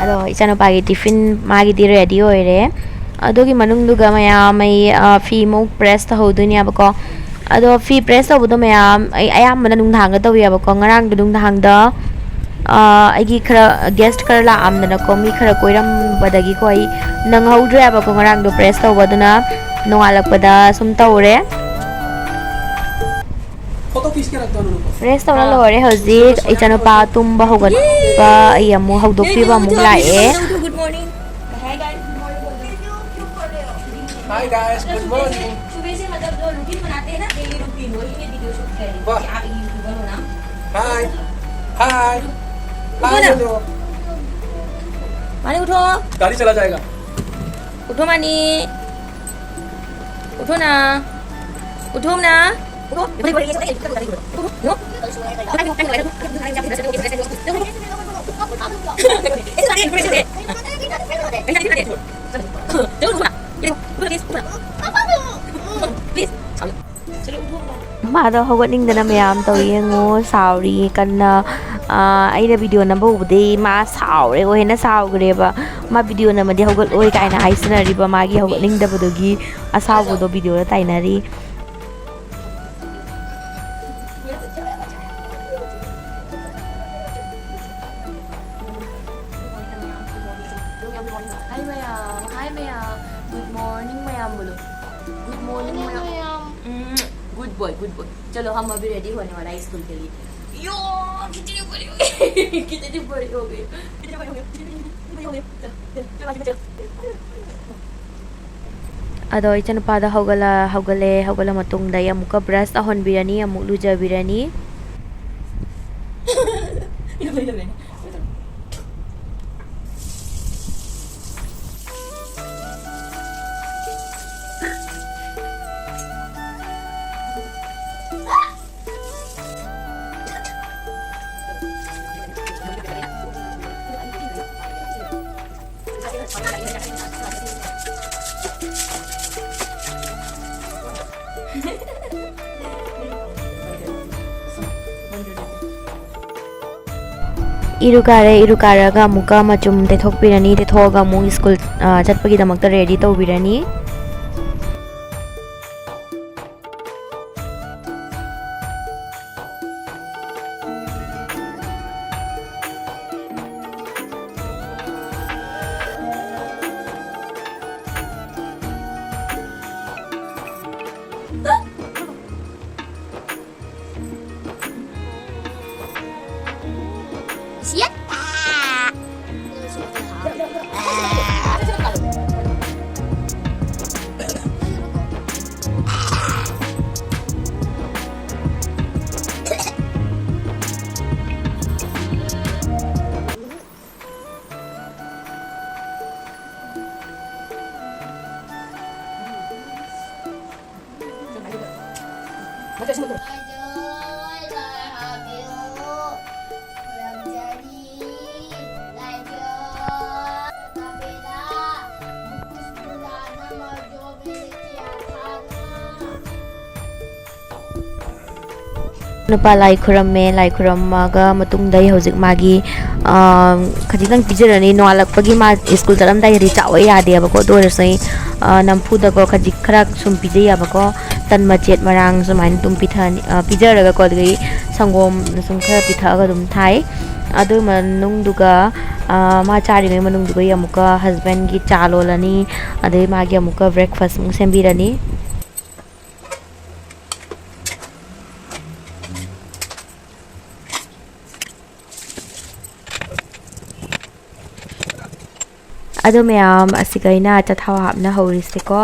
ꯑꯗꯣ ꯏꯆꯥꯅꯨꯄꯥꯒꯤ tiffin ꯃꯥꯒꯤꯗꯤ ready ꯑꯣꯏꯔꯦ꯫ ꯑꯗꯨꯒꯤ ꯃꯅꯨꯡꯗꯨꯒ ꯃꯌꯥꯝ ꯑꯩ, ꯑ, ꯐꯤ ꯑꯃꯨꯛ press ꯇꯧꯍꯧꯗꯣꯏꯅꯦꯕꯀꯣ꯫ ꯑꯗꯣ ꯐꯤ press ꯇꯧꯕꯗꯣ ꯃꯌꯥꯝ ꯑꯩ ꯑꯌꯥꯝꯕꯅ ꯅꯨꯡꯗꯥꯡꯗ ꯇꯧꯋꯦꯕꯀꯣ꯫ ꯉꯔꯥꯡꯗꯣ ꯅꯨꯡꯗꯥꯡꯗ, ꯑ, ꯑꯩꯒꯤ ꯈꯔ guest ꯈꯔ ꯂꯥꯛꯑꯝꯗꯅꯀꯣ, ꯃꯤ ꯈꯔ ꯀꯣꯏꯔꯝꯕꯗꯒꯤꯀꯣ ꯑꯩ ꯅꯪꯍꯧꯗ꯭ꯔꯦꯕꯀꯣ ꯉꯔꯥꯡꯗꯣ press ꯇꯧꯕ꯫ ꯑꯗꯨꯅ ꯅꯣꯡꯉꯥꯜꯂꯛꯄꯗ ꯁꯨꯝ ꯇꯧꯔꯦ꯫ Press ꯇꯧꯔ ꯂꯣꯏꯔꯦ ꯍꯧꯖꯤꯛ꯫ ꯏꯆꯥꯅꯨꯄꯥ ꯇꯨꯝꯕ ꯍꯧꯒꯠꯄ, ꯑꯩ ꯑꯃꯨꯛ ꯍꯧꯗꯣꯛꯄꯤꯕ ꯑꯃꯨꯛ ꯂꯥꯛꯑꯦ꯫ Hi guys, good morning. सुबह से मतलब जो रूटीन बनाते हैं ना, डेली रूटीन, वही मैं वीडियो शूट कर रही थी। वाह। कि आप यूट्यूबर हो ना। Hi. Hi. Hi, hello. मानी उठो। गाड़ी चला जाएगा। उठो मानी। उठो ना। उठो ना। उठो। उठो। ꯃꯥꯗꯣ ꯍꯧꯒꯠꯅꯤꯡꯗꯅ ꯃꯌꯥꯝ ꯇꯧꯔꯤ, ꯌꯦꯡꯉꯣ, ꯁꯥꯎꯔꯤ ꯀꯟꯅ꯫ ꯑꯥ, ꯑꯩꯅ ꯚꯤꯗꯤꯑꯣ ꯅꯝꯕ ꯎꯕꯗꯩ ꯃꯥ ꯁꯥꯎꯔꯦ, ꯍꯦꯟꯅ ꯁꯥꯎꯈ꯭ꯔꯦꯕ꯫ ꯃꯥ ꯚꯤꯗꯤꯑꯣ ꯅꯝꯃꯗꯤ ꯍꯧꯒꯠꯂꯣꯏ ꯀꯥꯏꯅ ꯍꯥꯏꯁꯤꯟꯅꯔꯤꯕ, ꯃꯥꯒꯤ ꯍꯧꯒꯠꯅꯤꯡꯗꯕꯗꯨꯒꯤ ꯑꯁꯥꯎꯕꯗꯣ ꯚꯤꯗꯤꯑꯣꯗ ꯇꯥꯏꯅꯔꯤ꯫ Hi ꯃꯌꯥꯝ, hi ꯃꯌꯥꯝ, good morning ꯃꯌꯥꯝ ꯕꯣꯂꯣ꯫ Good morning ꯃꯌꯥꯝ꯫ ꯎꯝ, good boy, good boy. चलो, हम अभी ready होने वाला है स्कूल के लिए। यो, कितनी बड़ी हो गई। कितनी बड़ी हो गई। कितनी बड़ी हो गई। चलो, चलो, चलो, चलो। ꯑꯗꯣ ꯏꯆꯥꯅꯨꯄꯥꯗꯣ ꯍꯧꯒꯠꯂ-, ꯍꯧꯒꯠꯂꯦ꯫ ꯍꯧꯒꯠꯂ ꯃꯇꯨꯡꯗ ꯑꯩ ꯑꯃꯨꯛꯀ brush ꯇꯧꯍꯟꯕꯤꯔꯅꯤ, ꯑꯃꯨꯛ ꯂꯨꯖꯕꯤꯔꯅꯤ꯫ ꯏꯔꯨ ꯀꯥꯔꯦ, ꯏꯔꯨ ꯀꯥꯔꯒ ꯑꯃꯨꯛꯀ ꯃꯆꯨꯝ ꯇꯩꯊꯣꯛꯄꯤꯔꯅꯤ, ꯇꯩꯊꯣꯛꯑꯒ ꯑꯃꯨꯛ ꯁ꯭ꯀꯨꯜ, ꯑ, ꯆꯠꯄꯒꯤꯗꯃꯛꯇ ready ꯇꯧꯕꯤꯔꯅꯤ꯫ ꯅꯨꯄꯥ ꯂꯥꯏ ꯈꯨꯔꯝꯃꯦ꯫ ꯂꯥꯏ ꯈꯨꯔꯝꯃꯒ ꯃꯇꯨꯡꯗ ꯑꯩ ꯍꯧꯖꯤꯛ ꯃꯥꯒꯤ, ꯑ, ꯈꯖꯤꯛꯇꯪ ꯄꯤꯖꯔꯅꯤ꯫ ꯅꯣꯡꯉꯥꯜꯂꯛꯄꯒꯤ ꯃꯥ ꯁ꯭ꯀꯨꯜ ꯆꯠꯂꯝꯗꯥꯏꯗꯗꯤ ꯆꯥꯎ ꯌꯥꯗꯦꯕꯀꯣ꯫ ꯑꯗꯨ ꯑꯣꯏꯔꯁꯨ ꯑꯩ, ꯑ, ꯅꯝꯐꯨꯗꯀꯣ ꯈꯖꯤꯛ ꯈꯔ ꯁꯨꯝ ꯄꯤꯖꯩꯌꯦꯕꯀꯣ꯫ ꯇꯟ ꯃꯆꯦꯠ ꯃꯔꯥꯡ ꯁꯨꯃꯥꯏꯅ ꯑꯗꯨꯝ ꯄꯤꯊꯛꯑꯅꯤ, ꯑ, ꯄꯤꯖꯔꯒꯀꯣ꯫ ꯑꯗꯨꯗꯒꯤ ꯁꯪꯒꯣꯝ ꯁꯨꯝ ꯈꯔ ꯄꯤꯊꯛꯑꯒ ꯑꯗꯨꯝ ꯊꯥꯏ꯫ ꯑꯗꯨ ꯃꯅꯨꯡꯗꯨꯒ, ꯑ, ꯃꯥ ꯆꯥꯔꯤꯉꯩ ꯃꯅꯨꯡꯗꯨꯒ ꯑꯩ ꯑꯃꯨꯛꯀ ꯍꯁꯕꯦꯟꯒꯤ ꯆꯥ ꯂꯣꯜꯂꯅꯤ꯫ ꯑꯗꯩ ꯃꯥꯒꯤ ꯑꯃꯨꯛꯀ ꯕ꯭ꯔꯦꯛꯐꯥꯁ ꯑꯃꯨꯛ ꯁꯦꯝꯕꯤꯔꯅꯤ꯫ ꯑꯗꯣ ꯃꯌꯥꯝ, ꯑꯁꯤꯒ ꯑꯩꯅ ꯑꯆꯥꯊꯥꯎ ꯍꯥꯞꯅ ꯍꯧꯔꯤꯁꯦꯀꯣ,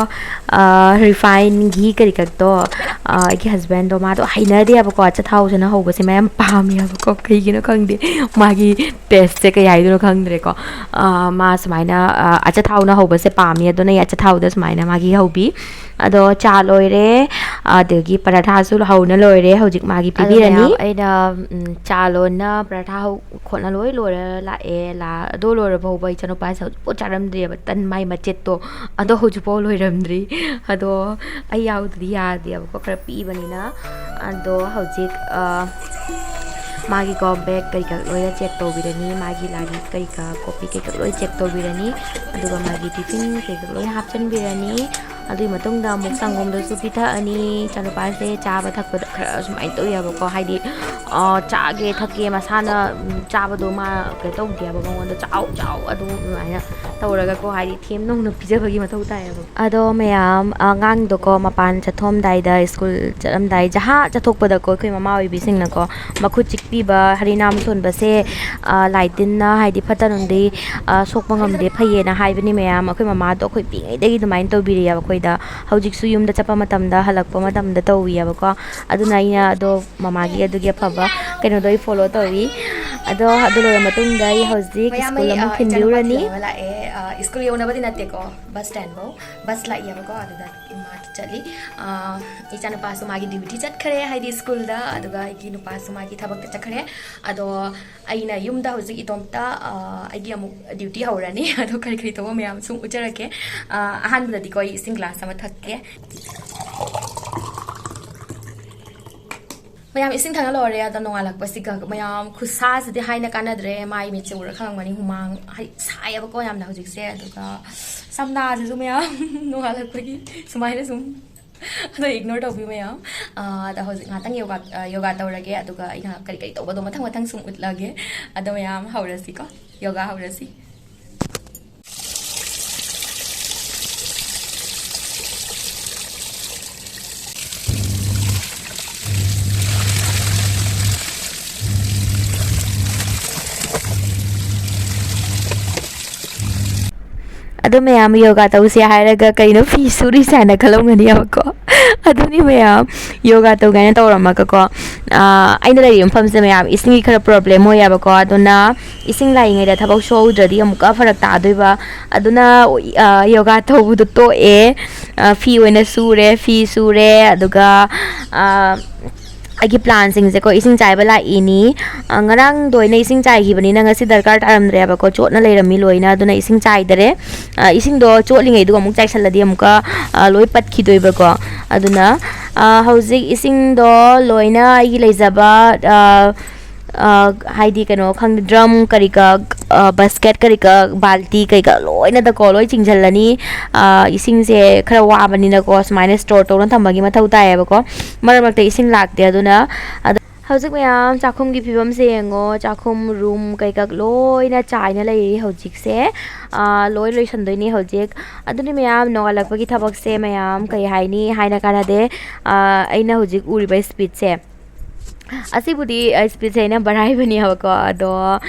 ꯑ, ꯔꯤꯐꯥꯏꯟ ꯘꯤ ꯀꯔꯤ ꯈꯛꯇꯣ, ꯑ, ꯑꯩꯒꯤ ꯍꯁꯕꯦꯟꯗꯣ ꯃꯥꯗꯣ ꯍꯩꯅꯗꯦꯕꯀꯣ, ꯑꯆꯥꯊꯥꯎꯁꯤꯅ ꯍꯧꯕꯁꯦ ꯃꯥ ꯌꯥꯝ ꯄꯥꯝꯃꯦꯕꯀꯣ꯫ ꯀꯩꯒꯤꯅꯣ ꯈꯪꯗꯦ, ꯃꯥꯒꯤ ꯇꯦꯁꯁꯦ ꯀꯩ ꯍꯥꯏꯗꯣꯏꯅꯣ ꯈꯪꯗ꯭ꯔꯦꯀꯣ꯫ ꯑ, ꯃꯥ ꯁꯨꯃꯥꯏꯅ, ꯑ, ꯑꯆꯥꯊꯥꯎꯅ ꯍꯧꯕꯁꯦ ꯄꯥꯝꯃꯤ, ꯑꯗꯨꯅ ꯑꯩ ꯑꯆꯥꯊꯥꯎꯗ ꯁꯨꯃꯥꯏꯅ ꯃꯥꯒꯤ ꯍꯧꯕꯤ꯫ ꯑꯗꯣ ꯆꯥ ꯂꯣꯏꯔꯦ, ꯑꯗꯒꯤ ꯄꯔꯥꯊꯥꯁꯨ ꯍꯧꯅ ꯂꯣꯏꯔꯦ꯫ ꯍꯧꯖꯤꯛ ꯃꯥꯒꯤ ꯑꯗꯣ ꯄꯤꯕꯤꯔꯅꯤ꯫ ꯃꯌꯥꯝ, ꯑꯩꯅ, ꯎꯝ, ꯆꯥ ꯂꯣꯟꯅ ꯄꯔꯥꯊꯥ ꯍꯧ-, ꯈꯣꯠꯅ ꯂꯣꯏ ꯂꯣꯏꯔ ꯂꯥꯛꯑꯦ꯫ ꯂꯥ-, ꯑꯗꯣ ꯂꯣꯏꯔ ꯐꯥꯎꯕ ꯏꯆꯥꯅꯨꯄꯥꯁꯦ ꯍꯧꯖꯤꯛꯐꯥꯎ ꯆꯥꯔꯝꯗ꯭ꯔꯤꯑꯕ, ꯇꯟ ꯃꯥꯏ ꯃꯆꯦꯠꯇꯣ꯫ ꯑꯗꯣ ꯍꯧꯖꯤꯛꯐꯥꯎ ꯂꯣꯏꯔꯝꯗ꯭ꯔꯤ꯫ ꯑꯗꯣ ꯑꯩ ꯌꯥꯎꯗ꯭ꯔꯗꯤ ꯌꯥꯗꯦꯕꯀꯣ, ꯈꯔ ꯄꯤꯛꯏꯕꯅꯤꯅ꯫ ꯑꯗꯣ ꯍꯧꯖꯤꯛ, ꯑ, ꯃꯥꯒꯤꯀꯣ ꯕꯦꯛ ꯀꯩꯀꯥ ꯂꯣꯏꯅ ꯆꯦꯛ ꯇꯧꯕꯤꯔꯅꯤ, ꯃꯥꯒꯤ ꯂꯥꯏꯔꯤꯛ ꯀꯩꯀꯥ, ꯀꯣꯄꯤ ꯀꯩꯀꯥ ꯂꯣꯏ ꯆꯦꯛ ꯇꯧꯕꯤꯔꯅꯤ꯫ ꯑꯗꯨꯒ ꯃꯥꯒꯤ ꯇꯤꯐꯤꯟ ꯀꯩꯀꯥ ꯂꯣꯏꯅ ꯍꯥꯞꯆꯤꯟꯕꯤꯔꯅꯤ꯫ ꯑꯗꯨꯒꯤ ꯃꯇꯨꯡꯗ ꯑꯃꯨꯛ ꯁꯪꯒꯣꯝꯗꯁꯨ ꯄꯤꯊꯛꯑꯅꯤ꯫ ꯏꯆꯥꯅꯨꯄꯥꯁꯦ ꯆꯥꯕ ꯊꯛꯄꯗ ꯈꯔ ꯁꯨꯃꯥꯏꯅ ꯇꯧꯋꯦꯕꯀꯣ, ꯍꯥꯏꯗꯤ, ꯑ, ꯆꯥꯒꯦ ꯊꯛꯀꯦ ꯃꯁꯥꯅ, ꯎꯝ, ꯆꯥꯕꯗꯣ ꯃꯥ ꯀꯩꯅꯣ ꯇꯧꯗꯦꯕ, ꯃꯉꯣꯟꯗ "ꯆꯥꯎ, ꯆꯥꯎ" ꯑꯗꯨ ꯑꯗꯨꯃꯥꯏꯅ ꯇꯧꯔꯒꯀꯣ, ꯍꯥꯏꯗꯤ ꯊꯦꯝ ꯅꯧꯅ ꯄꯤꯖꯕꯒꯤ ꯃꯊꯧ ꯇꯥꯏꯌꯦꯕ꯫ ꯑꯗꯣ ꯃꯌꯥꯝ, ꯑꯉꯥꯡꯗꯣꯀꯣ ꯃꯄꯥꯟ ꯆꯠꯊꯣꯛꯑꯝꯗꯥꯏꯗ, ꯁ꯭ꯀꯨꯜ ꯆꯠꯂꯝꯗꯥꯏ, ꯖꯍꯥ ꯆꯠꯊꯣꯛꯄꯗꯀꯣ ꯑꯩꯈꯣꯏ ꯃꯃꯥ ꯑꯣꯏꯕꯤꯁꯤꯡꯅꯀꯣ ꯃꯈꯨꯠ ꯆꯤꯛꯄꯤꯕ, ꯍꯔꯤꯅꯥꯝ ꯁꯣꯟꯕꯁꯦ, ꯑ, ꯂꯥꯏ ꯇꯤꯟꯅ ꯍꯥꯏꯗꯤ ꯐꯠꯇ ꯅꯨꯡꯗꯤ, ꯑ, ꯁꯣꯛꯄ ꯉꯝꯗꯦ, ꯐꯩꯌꯦꯅ ꯍꯥꯏꯕꯅꯤ ꯃꯌꯥꯝ꯫ ꯑꯩꯈꯣꯏ ꯃꯃꯥꯗꯣ ꯑꯩꯈꯣꯏ ꯄꯤꯛꯏꯉꯩꯗꯒꯤ ꯑꯗꯨꯃꯥꯏꯅ ꯇꯧꯕꯤꯔꯛꯑꯦꯕ ꯑꯩꯈꯣꯏꯗ꯫ ꯍꯧꯖꯤꯛꯁꯨ ꯌꯨꯝꯗ ꯆꯠꯄ ꯃꯇꯝꯗ, ꯍꯜꯂꯛꯄ ꯃꯇꯝꯗ ꯇꯧꯕꯤꯑꯕꯀꯣ꯫ ꯑꯗꯨꯅ ꯑꯩꯅ ꯑꯗꯣ ꯃꯃꯥꯒꯤ ꯑꯗꯨꯒꯤ ꯑꯐꯕ ꯀꯩꯅꯣꯗꯣ ꯑꯩ ꯐꯣꯂꯣ ꯇꯧꯏ꯫ ꯑꯗꯣ ꯑꯗꯨ ꯂꯣꯏꯔ ꯃꯇꯨꯡꯗ ꯑꯩ ꯍꯧꯖꯤꯛ ꯃꯌꯥꯝ, ꯁ꯭ꯀꯨꯜ ꯑꯩ, ꯑꯃꯨꯛ ꯑ, ꯏꯆꯥꯅꯨꯄꯥ ꯊꯤꯟꯕꯤꯔꯨꯔꯅꯤ꯫ ꯊꯤꯟꯕ ꯂꯥꯛꯑꯦ꯫ ꯑ, ꯁ꯭ꯀꯨꯜ ꯌꯧꯅꯕꯗꯤ ꯅꯠꯇꯦꯀꯣ, ꯕꯁ ꯁ꯭ꯇꯦꯟꯐꯧ꯫ ꯕꯁ ꯂꯥꯛꯏꯌꯦꯕꯀꯣ, ꯑꯗꯨꯗ ꯃꯥ ꯆꯠꯂꯤ꯫ ꯑ, ꯏꯆꯥꯅꯨꯄꯥꯁꯨ ꯃꯥꯒꯤ ꯗ꯭ꯌꯨꯇꯤ ꯆꯠꯈ꯭ꯔꯦ, ꯍꯥꯏꯗꯤ ꯁ꯭ꯀꯨꯜꯗ, ꯑꯗꯨꯒ ꯑꯩꯒꯤ ꯅꯨꯄꯥꯁꯨ ꯃꯥꯒꯤ ꯊꯕꯛꯇ ꯆꯠꯈ꯭ꯔꯦ꯫ ꯑꯗꯣ ꯑꯩꯅ ꯌꯨꯝꯗ ꯍꯧꯖꯤꯛ ꯏꯇꯣꯝꯇ, ꯑ, ꯑꯩꯒꯤ ꯑꯃꯨꯛ ꯗ꯭ꯌꯨꯇꯤ ꯍꯧꯔꯅꯤ꯫ ꯑꯗꯣ ꯀꯔꯤ ꯀꯔꯤ ꯇꯧꯕ ꯃꯌꯥꯝ ꯁꯨꯝ ꯎꯠꯆꯔꯛꯀꯦ꯫ ꯑ, ꯑꯍꯥꯟꯕꯗꯗꯤꯀꯣ ꯑꯩ ꯏꯁꯤꯡ ꯒ꯭ꯂꯥꯁ ꯑꯃ ꯊꯛꯀꯦ꯫ ꯃꯌꯥꯝ, ꯏꯁꯤꯡ ꯊꯛꯅ ꯂꯣꯏꯔꯦ꯫ ꯑꯗꯣ ꯅꯣꯡꯉꯥꯜꯂꯛꯄꯁꯤꯒ ꯃꯌꯥꯝ, ꯈꯨꯠꯁꯥꯁꯤꯗꯤ ꯍꯥꯏꯅ ꯀꯥꯟꯅꯗ꯭ꯔꯦ꯫ ꯃꯥꯏ ꯃꯤꯠꯁꯦ ꯎꯔ ꯈꯪꯉꯝꯒꯅꯤ, ꯍꯨꯃꯥꯡ ꯍꯥꯏꯗꯤ ꯁꯥꯏꯌꯦꯕꯀꯣ ꯌꯥꯝꯅ ꯍꯧꯖꯤꯛꯁꯦ꯫ ꯑꯗꯨꯒ ꯁꯝꯅꯥꯁꯤꯁꯨ ꯃꯌꯥꯝ ꯅꯣꯡꯉꯥꯜꯂꯛꯄꯒꯤ ꯁꯨꯃꯥꯏꯅ ꯁꯨꯝ ꯑꯗꯣ ꯏꯒꯅꯣꯔ ꯇꯧꯕꯤꯌꯨ ꯃꯌꯥꯝ꯫ ꯑꯥ, ꯑꯗ ꯍꯧꯖꯤꯛ ꯉꯥꯛꯇꯪ ꯌꯣꯒꯥ, ꯑꯥ, ꯌꯣꯒꯥ ꯇꯧꯔꯒꯦ, ꯑꯗꯨꯒ ꯑꯩꯅ ꯀꯔꯤ ꯀꯔꯤ ꯇꯧꯕꯗꯣ ꯃꯊꯪ ꯃꯊꯪ ꯁꯨꯝ ꯎꯠꯂꯒꯦ꯫ ꯑꯗꯣ ꯃꯌꯥꯝ ꯍꯧꯔꯁꯤꯀꯣ, ꯌꯣꯒꯥ ꯍꯧꯔꯁꯤ꯫ ꯑꯗꯣ ꯃꯌꯥꯝ, ꯌꯣꯒꯥ ꯇꯧꯁꯦ ꯍꯥꯏꯔꯒ ꯀꯩꯅꯣ ꯐꯤ ꯁꯨꯔꯤꯁꯦ ꯍꯥꯏꯅ ꯈꯜꯂꯝꯒꯅꯦꯕꯀꯣ꯫ ꯑꯗꯨꯅꯤ ꯃꯌꯥꯝ, ꯌꯣꯒꯥ ꯇꯧꯒꯦ ꯍꯥꯏꯅ ꯇꯧꯔꯝꯃꯒꯀꯣ, ꯑꯥ, ꯑꯩꯅ ꯂꯩꯔꯤꯕ ꯃꯐꯝꯁꯦ ꯃꯌꯥꯝ ꯏꯁꯤꯡꯒꯤ ꯈꯔ ꯄ꯭ꯔꯣꯕ꯭ꯂꯦꯝ ꯑꯣꯏꯌꯦꯕꯀꯣ꯫ ꯑꯗꯨꯅ ꯏꯁꯤꯡ ꯂꯥꯛꯏꯉꯩꯗ ꯊꯕꯛ ꯁꯨꯍꯧꯗ꯭ꯔꯗꯤ ꯑꯃꯨꯛꯀ ꯐꯔꯛ ꯇꯥꯗꯣꯏꯕ꯫ ꯑꯗꯨꯅ, ꯑꯥ, ꯌꯣꯒꯥ ꯇꯧꯕꯗꯣ ꯇꯣꯛꯑꯦ꯫ ꯑꯥ, ꯐꯤ ꯑꯣꯏꯅ ꯁꯨꯔꯦ, ꯐꯤ ꯁꯨꯔꯦ, ꯑꯗꯨꯒ, ꯑꯥ, ꯑꯩꯒꯤ ꯄ꯭ꯂꯥꯟꯁꯤꯡꯁꯦꯀꯣ, ꯏꯁꯤꯡ ꯆꯥꯏꯕ ꯂꯥꯛꯏꯅꯤ꯫ ꯑ, ꯉꯔꯥꯡꯗꯣ ꯑꯩꯅ ꯏꯁꯤꯡ ꯆꯥꯏꯈꯤꯕꯅꯤꯅ ꯉꯁꯤ ꯗꯔꯀꯥꯔ ꯇꯥꯔꯝꯗ꯭ꯔꯦꯕꯀꯣ, ꯆꯣꯠꯅ ꯂꯩꯔꯝꯃꯤ ꯂꯣꯏꯅ, ꯑꯗꯨꯅ ꯏꯁꯤꯡ ꯆꯥꯏꯗꯔꯦ꯫ ꯑ, ꯏꯁꯤꯡꯗꯣ ꯆꯣꯠꯂꯤꯉꯩꯗꯨꯒ ꯑꯃꯨꯛ ꯆꯥꯏꯁꯜꯂꯗꯤ ꯑꯃꯨꯛꯀ, ꯑ, ꯂꯣꯏ ꯄꯠꯈꯤꯗꯣꯏꯕꯀꯣ꯫ ꯑꯗꯨꯅ, ꯑ, ꯍꯧꯖꯤꯛ ꯏꯁꯤꯡꯗꯣ ꯂꯣꯏꯅ ꯑꯩꯒꯤ ꯂꯩꯖꯕ, ꯑ, ꯑ, ꯍꯥꯏꯗꯤ ꯀꯩꯅꯣ ꯈꯪꯗꯦ, ꯗ꯭ꯔꯝ ꯀꯔꯤ ꯀ, ꯑ, ꯕꯁꯀꯦꯠ ꯀꯔꯤ ꯀ, ꯕꯥꯜꯇꯤ ꯀꯩ ꯀ ꯂꯣꯏꯅꯗꯀꯣ, ꯂꯣꯏ ꯆꯤꯡꯁꯤꯜꯂꯅꯤ꯫ ꯑ, ꯏꯁꯤꯡꯁꯦ ꯈꯔ ꯋꯥꯕꯅꯤꯅꯀꯣ, ꯁꯨꯃꯥꯏꯅ ꯁ꯭ꯇꯣꯔ ꯇꯧꯅ ꯊꯝꯕꯒꯤ ꯃꯊꯧ ꯇꯥꯏꯌꯦꯕꯀꯣ꯫ ꯃꯔꯛ ꯃꯔꯛꯇ ꯏꯁꯤꯡ ꯂꯥꯛꯇꯦ, ꯑꯗꯨꯅ ꯑꯗ-, ꯍꯧꯖꯤꯛ ꯃꯌꯥꯝ ꯆꯥꯛꯈꯨꯝꯒꯤ ꯐꯤꯕꯝꯁꯦ ꯌꯦꯡꯉꯣ, ꯆꯥꯛꯈꯨꯝ, ꯔꯨꯝ ꯀꯩꯀꯥ ꯂꯣꯏꯅ ꯆꯥꯏꯅ ꯂꯩꯔꯤ ꯍꯧꯖꯤꯛꯁꯦ꯫ ꯑꯥ, ꯂꯣꯏ ꯂꯣꯏꯁꯟꯗꯣꯏꯅꯦ ꯍꯧꯖꯤꯛ꯫ ꯑꯗꯨꯅꯤ ꯃꯌꯥꯝ, ꯅꯣꯡꯉꯥꯜꯂꯛꯄꯒꯤ ꯊꯕꯛꯁꯦ ꯃꯌꯥꯝ ꯀꯩ ꯍꯥꯏꯅꯤ, ꯍꯥꯏꯅ ꯀꯥꯟꯅꯗꯦ꯫ ꯑꯥ, ꯑꯩꯅ ꯍꯧꯖꯤꯛ ꯎꯔꯤꯕ ꯁ꯭ꯄꯤꯠꯁꯦ, ꯑꯁꯤꯕꯨꯗꯤ, ꯑ, ꯁ꯭ꯄꯤꯠꯁꯦ ꯑꯩꯅ ꯕꯔꯥꯏꯕꯅꯦꯕꯀꯣ, ꯑꯗꯣ,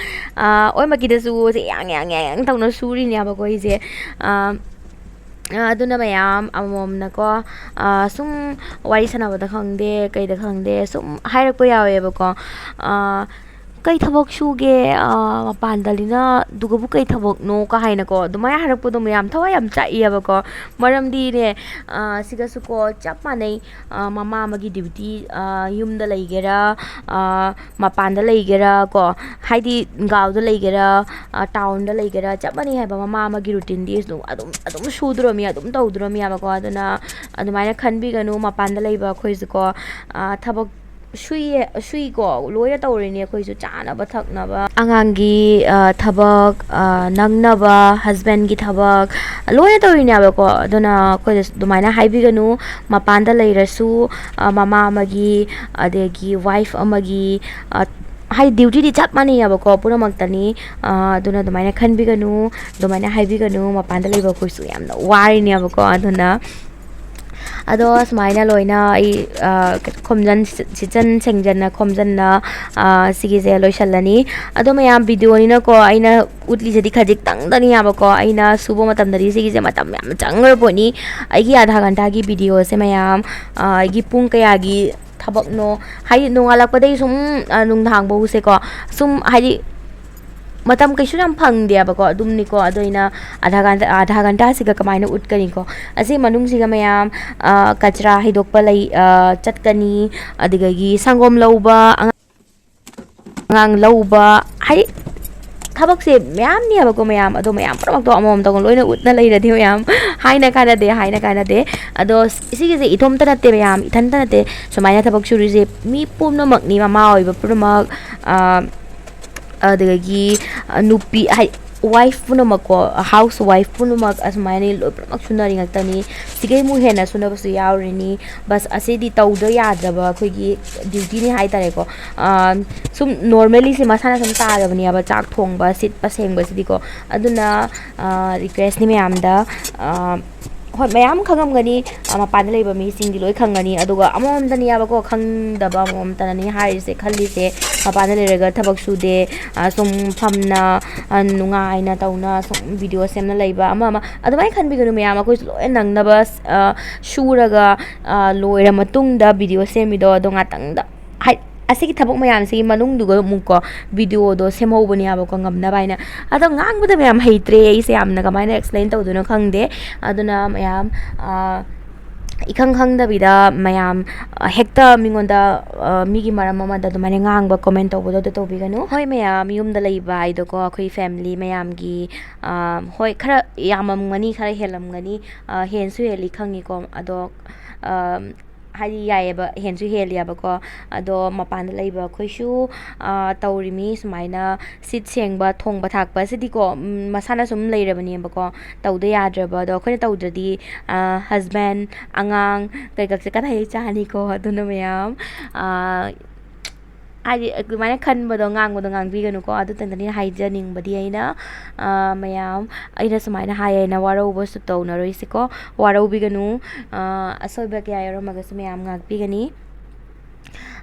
ꯑꯥ, ꯑꯣꯏꯃꯛꯀꯤꯗꯁꯨ ꯁꯦ ꯌꯥꯡ ꯌꯥꯡ ꯌꯥꯡ ꯌꯥꯡ ꯇꯧꯅ ꯁꯨꯔꯤꯅꯦꯕꯀꯣ ꯑꯩꯁꯦ꯫ ꯑꯥ, ꯑ, ꯑꯗꯨꯅ ꯃꯌꯥꯝ ꯑꯃꯃꯝꯅꯀꯣ, ꯑ, ꯁꯨꯝ ꯋꯥꯔꯤ ꯁꯥꯟꯅꯕꯗ ꯈꯪꯗꯦ, ꯀꯩꯗ ꯈꯪꯗꯦ, ꯁꯨꯝ ꯍꯥꯏꯔꯛꯄ ꯌꯥꯎꯋꯦꯕꯀꯣ꯫ ꯑ, "ꯀꯩ ꯊꯕꯛ ꯁꯨꯒꯦ, ꯑ, ꯃꯄꯥꯟꯗ ꯂꯤꯅ? ꯑꯗꯨꯒꯕꯨ ꯀꯩ ꯊꯕꯛꯅꯣ?" ꯀ ꯍꯥꯏꯅꯀꯣ, ꯑꯗꯨꯃꯥꯏꯅ ꯍꯥꯏꯔꯛꯄꯗꯣ ꯃꯌꯥꯝ ꯊꯋꯥꯏ ꯌꯥꯝ ꯆꯥꯛꯏꯌꯦꯕꯀꯣ꯫ ꯃꯔꯝꯗꯤꯅꯦ, ꯑ, ꯁꯤꯒꯁꯨꯀꯣ ꯆꯞ ꯃꯥꯟꯅꯩ꯫ ꯑ, ꯃꯃꯥ ꯑꯃꯒꯤ ꯗ꯭ꯌꯨꯇꯤ, ꯑ, ꯌꯨꯝꯗ ꯂꯩꯒꯦꯔꯥ, ꯑ, ꯃꯄꯥꯟꯗ ꯂꯩꯒꯦꯔꯥ ꯀꯣ, ꯍꯥꯏꯗꯤ ꯒꯥꯎꯗ ꯂꯩꯒꯦꯔꯥ, ꯑ, ꯇꯥꯎꯟꯗ ꯂꯩꯒꯦꯔꯥ, ꯆꯞ ꯃꯥꯟꯅꯩ ꯍꯥꯏꯕ꯫ ꯃꯃꯥ ꯑꯃꯒꯤ ꯔꯨꯇꯤꯟꯗꯤ ꯑꯗꯨꯝ, ꯑꯗꯨꯝ, ꯑꯗꯨꯝ ꯁꯨꯗꯣꯔꯝꯃꯤ, ꯑꯗꯨꯝ ꯇꯧꯗꯣꯔꯝꯃꯤ ꯍꯥꯏꯕꯀꯣ꯫ ꯑꯗꯨꯅ ꯑꯗꯨꯃꯥꯏꯅ ꯈꯟꯕꯤꯒꯅꯨ꯫ ꯃꯄꯥꯟꯗ ꯂꯩꯕ ꯑꯩꯈꯣꯏꯁꯨꯀꯣ, ꯑ, ꯊꯕꯛ ꯁꯨꯏꯌꯦ, ꯁꯨꯏꯀꯣ, ꯂꯣꯏꯅ ꯇꯧꯔꯤꯅꯦ ꯑꯩꯈꯣꯏꯁꯨ, ꯆꯥꯅꯕ ꯊꯛꯅꯕ, ꯑꯉꯥꯡꯒꯤ, ꯑ, ꯊꯕꯛ, ꯑ, ꯅꯪꯅꯕ, husbandꯒꯤ ꯊꯕꯛ, ꯂꯣꯏꯅ ꯇꯧꯔꯤꯅꯦꯕꯀꯣ꯫ ꯑꯗꯨꯅ ꯑꯩꯈꯣꯏꯗꯁꯨ ꯑꯗꯨꯃꯥꯏꯅ ꯍꯥꯏꯕꯤꯒꯅꯨ, ꯃꯄꯥꯟꯗ ꯂꯩꯔꯁꯨ, ꯑ, ꯃꯃꯥ ꯑꯃꯒꯤ, ꯑꯗꯒꯤ wife ꯑꯃꯒꯤ, ꯑ, ꯍꯥꯏꯗꯤ dutyꯗꯤ ꯆꯞ ꯃꯥꯟꯅꯩꯌꯦꯕꯀꯣ, ꯄꯨꯝꯅꯃꯛꯇꯅꯤ꯫ ꯑ, ꯑꯗꯨꯅ ꯑꯗꯨꯃꯥꯏꯅ ꯈꯟꯕꯤꯒꯅꯨ, ꯑꯗꯨꯃꯥꯏꯅ ꯍꯥꯏꯕꯤꯒꯅꯨ, ꯃꯄꯥꯟꯗ ꯂꯩꯕ ꯑꯩꯈꯣꯏꯁꯨ ꯌꯥꯝꯅ ꯋꯥꯔꯤꯅꯦꯕꯀꯣ꯫ ꯑꯗꯨꯅ ꯑꯗꯣ ꯁꯨꯃꯥꯏꯅ ꯂꯣꯏꯅ ꯑꯩ, ꯑ, ꯈꯣꯝꯖꯟ ꯁꯤꯠꯆꯟ ꯁꯦꯡꯖꯟꯅ ꯈꯣꯝꯖꯟꯅ, ꯑ, ꯁꯤꯒꯤꯁꯦ ꯂꯣꯏꯁꯜꯂꯅꯤ꯫ ꯑꯗꯣ ꯃꯌꯥꯝ videoꯅꯤꯅꯀꯣ, ꯑꯩꯅ ꯎꯠꯂꯤꯁꯤꯗꯤ ꯈꯖꯤꯛꯇꯪꯗꯅꯤꯌꯥꯕꯀꯣ, ꯑꯩꯅ ꯁꯨꯕ ꯃꯇꯝꯗꯗꯤ ꯁꯤꯒꯤꯁꯦ ꯃꯇꯝ ꯌꯥꯝ ꯆꯪꯈ꯭ꯔ ꯄꯣꯠꯅꯤ꯫ ꯑꯩꯒꯤ ꯑꯥꯙꯥ ꯘꯟꯇꯥꯒꯤ videoꯁꯦ ꯃꯌꯥꯝ, ꯑ, ꯑꯩꯒꯤ ꯄꯨꯡ ꯀꯌꯥꯒꯤ ꯊꯕꯛꯅꯣ, ꯍꯥꯏꯗꯤ ꯅꯣꯡꯉꯥꯜꯂꯛꯄꯗꯒꯤ ꯁꯨꯝ, ꯑ, ꯅꯨꯡꯗꯥꯡꯐꯧꯁꯦꯀꯣ, ꯁꯨꯝ ꯍꯥꯏꯗꯤ ꯃꯇꯝ ꯀꯩꯁꯨ ꯌꯥꯝ ꯐꯪꯗꯦꯕꯀꯣ, ꯑꯗꯨꯝꯅꯤꯀꯣ꯫ ꯑꯗꯣ ꯑꯩꯅ ꯑꯥꯙꯥ ꯘꯟꯇꯥ, ꯑꯥꯙꯥ ꯘꯟꯇꯥꯁꯤꯒ ꯀꯃꯥꯏꯅ ꯎꯠꯀꯅꯤꯀꯣ? ꯑꯁꯤ ꯃꯅꯨꯡꯁꯤꯒ ꯃꯌꯥꯝ, ꯑ, ꯀꯆꯔꯥ ꯍꯩꯗꯣꯛꯄ ꯂꯩ, ꯑ, ꯆꯠꯀꯅꯤ, ꯑꯗꯨꯗꯒꯤ ꯁꯪꯒꯣꯝ ꯂꯧꯕ, ꯑꯉꯥꯡ ꯂꯧꯕ, ꯍꯥꯏꯗꯤ ꯊꯕꯛꯁꯦ ꯃꯌꯥꯝꯅꯦꯕꯀꯣ ꯃꯌꯥꯝ꯫ ꯑꯗꯣ ꯃꯌꯥꯝ ꯄꯨꯝꯅꯃꯛꯇꯣ ꯑꯃꯃꯝꯇ ꯂꯣꯏꯅ ꯎꯠꯅ ꯂꯩꯔꯗꯤ ꯃꯌꯥꯝ ꯍꯥꯏꯅ ꯀꯥꯟꯅꯗꯦ, ꯍꯥꯏꯅ ꯀꯥꯟꯅꯗꯦ꯫ ꯑꯗꯣ ꯁꯤꯒꯤꯁꯦ ꯏꯊꯣꯝꯇ ꯅꯠꯇꯦ ꯃꯌꯥꯝ, ꯏꯊꯟꯇ ꯅꯠꯇꯦ꯫ ꯁꯨꯃꯥꯏꯅ ꯊꯕꯛ ꯁꯨꯔꯤꯁꯦ ꯃꯤ ꯄꯨꯝꯅꯃꯛꯅꯤ, ꯃꯃꯥ ꯑꯣꯏꯕ ꯄꯨꯝꯅꯃꯛ, ꯑ, ꯑꯗꯨꯗꯒꯤ, ꯑ, ꯅꯨꯄꯤ, ꯍꯥꯏ-, wife ꯄꯨꯝꯅꯃꯛꯀꯣ, house wife ꯄꯨꯝꯅꯃꯛ ꯑꯁꯨꯃꯥꯏꯅ ꯂꯣꯏ ꯄꯨꯝꯅꯃꯛ ꯁꯨꯅꯔꯤ ꯉꯥꯛꯇꯅꯤ꯫ ꯁꯤꯗꯩꯃꯨꯛ ꯍꯦꯟꯅ ꯁꯨꯅꯕꯁꯨ ꯌꯥꯎꯔꯤꯅꯤ꯫ ꯕꯁ ꯑꯁꯤꯗꯤ ꯇꯧꯗ ꯌꯥꯗ꯭ꯔꯕ ꯑꯩꯈꯣꯏꯒꯤ dutyꯅꯤ ꯍꯥꯏꯇꯥꯔꯦꯀꯣ꯫ ꯑ, ꯁꯨꯝ normally ꯁꯦ ꯃꯁꯥꯅ ꯁꯨꯝ ꯇꯥꯔꯕꯅꯦꯕ, ꯆꯥꯛ ꯊꯣꯡꯕ, ꯁꯤꯠꯄ, ꯁꯦꯡꯕꯁꯤꯗꯤꯀꯣ꯫ ꯑꯗꯨꯅ, ꯑ, requestꯅꯤ ꯃꯌꯥꯝꯗ, ꯑ, ꯍꯣꯏ, ꯃꯌꯥꯝ ꯈꯪꯉꯝꯒꯅꯤ, ꯑ, ꯃꯄꯥꯟꯗ ꯂꯩꯕ ꯃꯤꯁꯤꯡꯗꯤ ꯂꯣꯏ ꯈꯪꯒꯅꯤ꯫ ꯑꯗꯨꯒ ꯑꯃꯃꯝꯇꯅꯤꯌꯥꯕꯀꯣ, ꯈꯪꯗꯕ ꯑꯃꯃꯝꯇꯅꯅꯤ ꯍꯥꯏꯔꯤꯁꯦ, ꯈꯜꯂꯤꯁꯦ꯫ ꯃꯄꯥꯟꯗ ꯂꯩꯔꯒ ꯊꯕꯛ ꯁꯨꯗꯦ, ꯑ, ꯁꯨꯝ ꯐꯝꯅ, ꯑ, ꯅꯨꯡꯉꯥꯏꯅ ꯇꯧꯅ ꯁꯨꯝ video ꯁꯦꯝꯅ ꯂꯩꯕ, ꯑꯃ ꯑꯃ ꯑꯗꯨꯃꯥꯏꯅ ꯈꯟꯕꯤꯒꯅꯨ ꯃꯌꯥꯝ꯫ ꯑꯩꯈꯣꯏꯁꯨ ꯂꯣꯏ ꯅꯪꯅꯕ, ꯑ, ꯁꯨꯔꯒ, ꯑ, ꯂꯣꯏꯔ ꯃꯇꯨꯡꯗ video ꯁꯦꯝꯃꯤꯗꯣ, ꯑꯗꯣ ꯉꯥꯛꯇꯪꯗ, ꯍꯥꯏ-, ꯑꯁꯤꯒꯤ ꯊꯕꯛ ꯃꯌꯥꯝꯁꯤꯒꯤ ꯃꯅꯨꯡꯗꯨꯒ ꯑꯃꯨꯛꯀꯣ videoꯗꯣ ꯁꯦꯝꯍꯧꯕꯅꯦꯕꯀꯣ, ꯉꯝꯅꯕ ꯍꯥꯏꯅ꯫ ꯑꯗꯣ ꯉꯥꯡꯕꯗ ꯃꯌꯥꯝ ꯍꯩꯇ꯭ꯔꯦ ꯑꯩꯁꯦ, ꯌꯥꯝꯅ ꯀꯃꯥꯏꯅ explain ꯇꯧꯗꯣꯏꯅꯣ ꯈꯪꯗꯦ꯫ ꯑꯗꯨꯅ ꯃꯌꯥꯝ, ꯑ, ꯏꯈꯪ ꯈꯪꯗꯕꯤꯗ ꯃꯌꯥꯝ, ꯑ, ꯍꯦꯛꯇ ꯃꯤꯉꯣꯟꯗ, ꯑ, ꯃꯤꯒꯤ ꯃꯔꯝ ꯑꯃꯗ ꯑꯗꯨꯃꯥꯏꯅ ꯉꯥꯡꯕ, comment ꯇꯧꯕꯗꯣ ꯑꯗꯨ ꯇꯧꯕꯤꯒꯅꯨ꯫ ꯍꯣꯏ ꯃꯌꯥꯝ, ꯌꯨꯝꯗ ꯂꯩꯕ ꯍꯥꯏꯗꯣꯀꯣ, ꯑꯩꯈꯣꯏ family ꯃꯌꯥꯝꯒꯤ, ꯑ, ꯍꯣꯏ ꯈꯔ ꯌꯥꯝꯃꯝꯒꯅꯤ, ꯈꯔ ꯍꯦꯜꯂꯝꯒꯅꯤ, ꯑ, ꯍꯦꯟꯁꯨ ꯍꯦꯜꯂꯤ ꯈꯪꯉꯤꯀꯣ꯫ ꯑꯗꯣ, ꯑ, ꯍꯥꯏꯗꯤ ꯌꯥꯏꯌꯦꯕ, ꯍꯦꯟꯁꯨ ꯍꯦꯜꯂꯦꯕꯀꯣ꯫ ꯑꯗꯣ ꯃꯄꯥꯟꯗ ꯂꯩꯕ ꯑꯩꯈꯣꯏꯁꯨ, ꯑ, ꯇꯧꯔꯤꯃꯤ ꯁꯨꯃꯥꯏꯅ ꯁꯤꯠ ꯁꯦꯡꯕ, ꯊꯣꯡꯕ ꯊꯥꯛꯄ ꯁꯤꯗꯤꯀꯣ, ꯎꯝ, ꯃꯁꯥꯅ ꯁꯨꯝ ꯂꯩꯔꯕꯅꯦꯕꯀꯣ, ꯇꯧꯗ ꯌꯥꯗ꯭ꯔꯕ꯫ ꯑꯗꯣ ꯑꯩꯈꯣꯏꯅ ꯇꯧꯗ꯭ꯔꯗꯤ, ꯑ, husband, ꯑꯉꯥꯡ ꯀꯩꯀꯥꯁꯦ ꯀꯗꯥꯏꯗꯒꯤ ꯆꯥꯅꯤꯀꯣ? ꯑꯗꯨꯅ ꯃꯌꯥꯝ, ꯑ, ꯍꯥꯏꯗꯤ ꯑꯗꯨꯃꯥꯏꯅ ꯈꯟꯕꯗꯣ, ꯉꯥꯡꯕꯗꯣ ꯉꯥꯡꯕꯤꯒꯅꯨꯀꯣ꯫ ꯑꯗꯨꯇꯪꯗꯅꯤ ꯍꯥꯏꯖꯅꯤꯡꯕꯗꯤ ꯑꯩꯅ, ꯑ, ꯃꯌꯥꯝ꯫ ꯑꯩꯅ ꯁꯨꯃꯥꯏꯅ ꯍꯥꯏꯌꯦꯅ ꯋꯥꯔꯧꯕꯁꯨ ꯇꯧꯅꯔꯣꯏꯁꯤꯀꯣ, ꯋꯥꯔꯧꯕꯤꯒꯅꯨ꯫ ꯑ, ꯑꯁꯣꯏꯕ ꯀꯌꯥ ꯌꯥꯎꯔꯝꯃꯒꯁꯨ ꯃꯌꯥꯝ ꯉꯥꯛꯄꯤꯒꯅꯤ꯫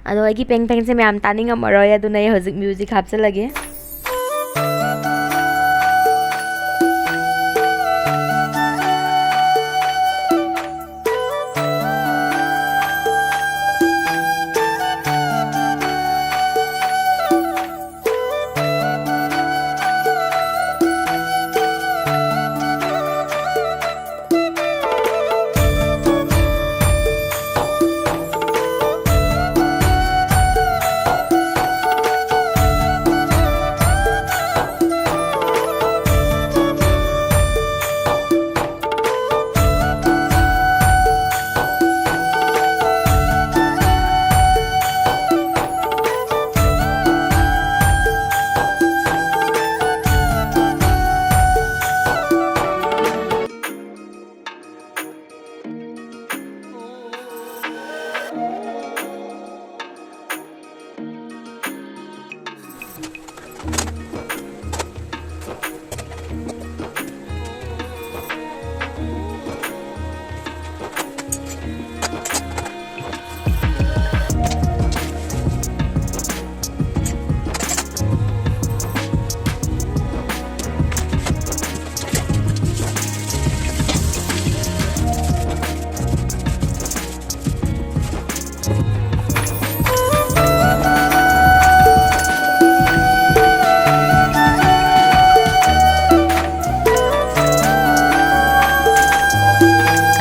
ꯑꯗꯣ ꯑꯩꯒꯤ ꯄꯦꯡ ꯄꯦꯡꯁꯦ ꯃꯌꯥꯝ ꯇꯥꯅꯤꯡꯉꯝꯃꯔꯣꯏ, ꯑꯗꯨꯅ ꯑꯩ ꯍꯧꯖꯤꯛ music ꯍꯥꯞꯆꯤꯜꯂꯒꯦ꯫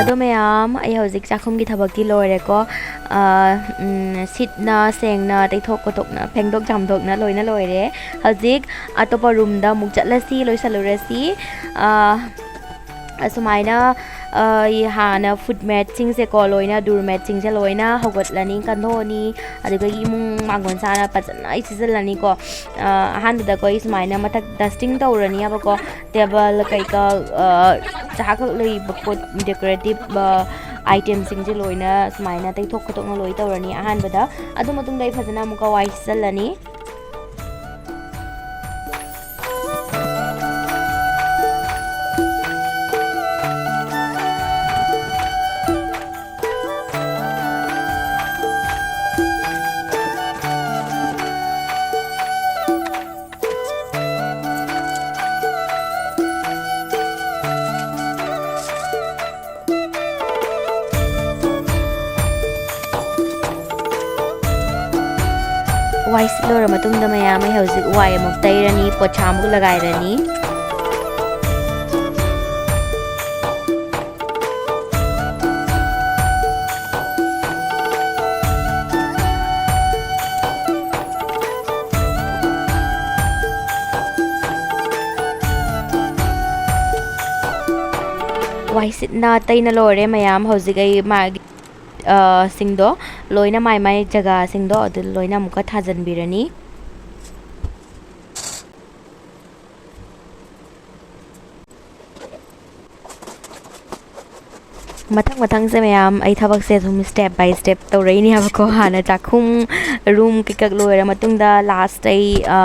ꯑꯗꯣ ꯃꯌꯥꯝ, ꯑꯩ ꯍꯧꯖꯤꯛ ꯆꯥꯛꯈꯨꯝꯒꯤ ꯊꯕꯛꯇꯤ ꯂꯣꯏꯔꯦꯀꯣ꯫ ꯑ, ꯎꯝ, ꯁꯤꯠꯅ, ꯁꯦꯡꯅ, ꯇꯩꯊꯣꯛ ꯈꯣꯠꯇꯣꯛꯅ, ꯐꯦꯡꯗꯣꯛ ꯆꯥꯝꯊꯣꯛꯅ ꯂꯣꯏꯅ ꯂꯣꯏꯔꯦ꯫ ꯍꯧꯖꯤꯛ ꯑꯇꯣꯞꯄ roomꯗ ꯑꯃꯨꯛ ꯆꯠꯂꯁꯤ, ꯂꯣꯏꯁꯜꯂꯨꯔꯁꯤ꯫ ꯑ, ꯑꯁꯨꯃꯥꯏꯅ, ꯑ, ꯍꯥꯟꯅ foot mat ꯁꯤꯡꯁꯦꯀꯣ, ꯂꯣꯏꯅ door mat ꯁꯤꯡꯁꯦ ꯂꯣꯏꯅ ꯍꯧꯒꯠꯂꯅꯤ, ꯀꯟꯊꯣꯛꯑꯅꯤ꯫ ꯑꯗꯨꯗꯒꯤ ꯏꯃꯨꯡ ꯃꯥꯡꯒꯣꯟ ꯁꯥꯅ ꯐꯖꯅ ꯑꯩ ꯁꯤꯖꯤꯜꯂꯅꯤꯀꯣ꯫ ꯑ, ꯑꯍꯥꯟꯕꯗꯀꯣ ꯑꯩ ꯁꯨꯃꯥꯏꯅ ꯃꯊꯛ dusting ꯇꯧꯔꯅꯤꯕꯀꯣ꯫ Table ꯀꯩꯀꯥ, ꯑ, ꯆꯥ ꯈꯛ ꯂꯩꯕ ꯄꯣꯠ, decorative, ꯑ, item ꯁꯤꯡꯁꯦ ꯂꯣꯏꯅ ꯁꯨꯃꯥꯏꯅ ꯇꯩꯊꯣꯛ ꯈꯣꯠꯇꯣꯛꯅ ꯂꯣꯏ ꯇꯧꯔꯅꯤ ꯑꯍꯥꯟꯕꯗ꯫ ꯑꯗꯨ ꯃꯇꯨꯡꯗ ꯑꯩ ꯐꯖꯅ ꯑꯃꯨꯛꯀ ꯋꯥꯏ ꯁꯤꯠꯆꯜꯂꯅꯤ꯫ ꯋꯥꯏ ꯁꯤꯠꯂꯣꯏꯔ ꯃꯇꯨꯡꯗ ꯃꯌꯥꯝ, ꯑꯩ ꯍꯧꯖꯤꯛ ꯋꯥꯏ ꯑꯃꯨꯛ ꯇꯩꯔꯅꯤ, ꯄꯣꯠꯁꯥ ꯑꯃꯨꯛ ꯂꯒꯥꯏꯔꯅꯤ꯫ ꯋꯥꯏꯁꯤꯠꯅ ꯇꯩꯅ ꯂꯣꯏꯔꯦ ꯃꯌꯥꯝ꯫ ꯍꯧꯖꯤꯛ ꯑꯩ ꯃꯥꯒꯤ, ꯑ, ꯁꯤꯡꯗꯣ ꯂꯣꯏꯅ ꯃꯥꯏ ꯃꯥꯏ ꯖꯒꯥꯁꯤꯡꯗꯣ ꯑꯗꯨ ꯂꯣꯏꯅ ꯑꯃꯨꯛꯀ ꯊꯥꯖꯤꯟꯕꯤꯔꯅꯤ꯫ ꯃꯊꯪ ꯃꯊꯪꯁꯦ ꯃꯌꯥꯝ, ꯑꯩ ꯊꯕꯛꯁꯦ ꯑꯗꯨꯝ step by step ꯇꯧꯔꯛꯏꯅꯦ ꯍꯥꯏꯕꯀꯣ꯫ ꯍꯥꯟꯅ ꯆꯥꯛꯈꯨꯝ, room ꯀꯩꯀꯛ ꯂꯣꯏꯔ ꯃꯇꯨꯡꯗ last ꯑꯩ, ꯑ,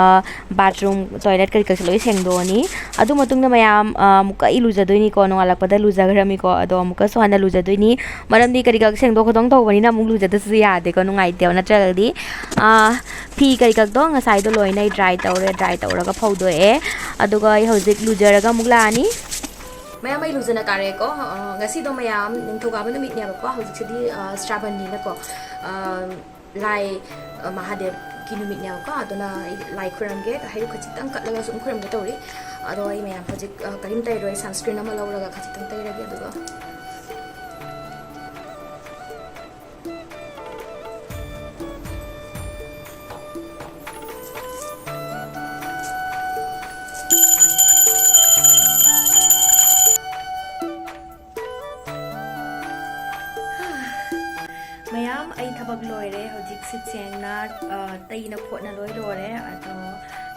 bathroom, toilet ꯀꯔꯤ ꯀꯔꯤꯁꯨ ꯂꯣꯏ ꯁꯦꯡꯗꯣꯛꯑꯅꯤ꯫ ꯑꯗꯨ ꯃꯇꯨꯡꯗ ꯃꯌꯥꯝ, ꯑ, ꯑꯃꯨꯛꯀ ꯑꯩ ꯂꯨꯖꯗꯣꯏꯅꯤꯀꯣ꯫ ꯅꯣꯡꯉꯥꯜꯂꯛꯄꯗ ꯂꯨꯖꯈ꯭ꯔꯃꯤꯀꯣ꯫ ꯑꯗꯣ ꯑꯃꯨꯛꯀꯁꯨ ꯍꯟꯅ ꯂꯨꯖꯗꯣꯏꯅꯤ꯫ ꯃꯔꯝꯗꯤ ꯀꯔꯤ ꯀꯔꯤ ꯁꯦꯡꯗꯣꯛ ꯈꯣꯠꯇꯣꯛ ꯇꯧꯕꯅꯤꯅ ꯑꯃꯨꯛ ꯂꯨꯖꯗꯁꯨ ꯌꯥꯗꯦꯀꯣ, ꯅꯨꯡꯉꯥꯏꯇꯦꯕ ꯅꯠꯇ꯭ꯔꯒꯗꯤ꯫ ꯑ, ꯐꯤ ꯀꯔꯤ ꯀꯔꯤꯗꯣ ꯉꯁꯥꯏꯗꯣ ꯂꯣꯏꯅ ꯑꯩ dry ꯇꯧꯔꯦ, dry ꯇꯧꯔꯒ ꯐꯧꯗꯣꯛꯑꯦ꯫ ꯑꯗꯨꯒ ꯑꯩ ꯍꯧꯖꯤꯛ ꯂꯨꯖꯔꯒ ꯑꯃꯨꯛ ꯂꯥꯛꯑꯅꯤ꯫ ꯃꯌꯥꯝ ꯑꯩ ꯂꯨꯖꯅ ꯀꯥꯔꯛꯑꯦꯀꯣ꯫ ꯑ, ꯉꯁꯤꯗꯣ ꯃꯌꯥꯝ ꯅꯤꯡꯊꯧꯀꯥꯕ ꯅꯨꯃꯤꯠꯅꯦꯕꯀꯣ꯫ ꯍꯧꯖꯤꯛꯁꯤꯗꯤ, ꯑ, ꯁ꯭ꯔꯥꯕꯟꯅꯤꯅꯀꯣ꯫ ꯑ, ꯂꯥꯏ, ꯑ, ꯃꯍꯥꯗꯦꯕꯀꯤ ꯅꯨꯃꯤꯠꯅꯦꯕꯀꯣ꯫ ꯑꯗꯨꯅ ꯑꯩ ꯂꯥꯏ ꯈꯨꯔꯝꯒꯦ, ꯍꯩꯔꯨꯛ ꯈꯖꯤꯛꯇꯪ ꯀꯠꯂꯒ ꯁꯨꯝ ꯈꯨꯔꯝꯒꯦ ꯇꯧꯔꯤ꯫ ꯑꯗꯣ ꯑꯩ ꯃꯌꯥꯝ ꯍꯧꯖꯤꯛ, ꯑ, ꯀꯔꯤꯝ ꯇꯩꯔꯣꯏ, sunscreen ꯑꯃ ꯂꯧꯔꯒ ꯈꯖꯤꯛꯇꯪ ꯇꯩꯔꯒꯦ꯫ ꯑꯗꯨꯒ ꯁꯦꯡꯅ, ꯑ, ꯇꯩꯅ ꯈꯣꯠꯅ ꯂꯣꯏ ꯂꯣꯏꯔꯦ꯫ ꯑꯗꯣ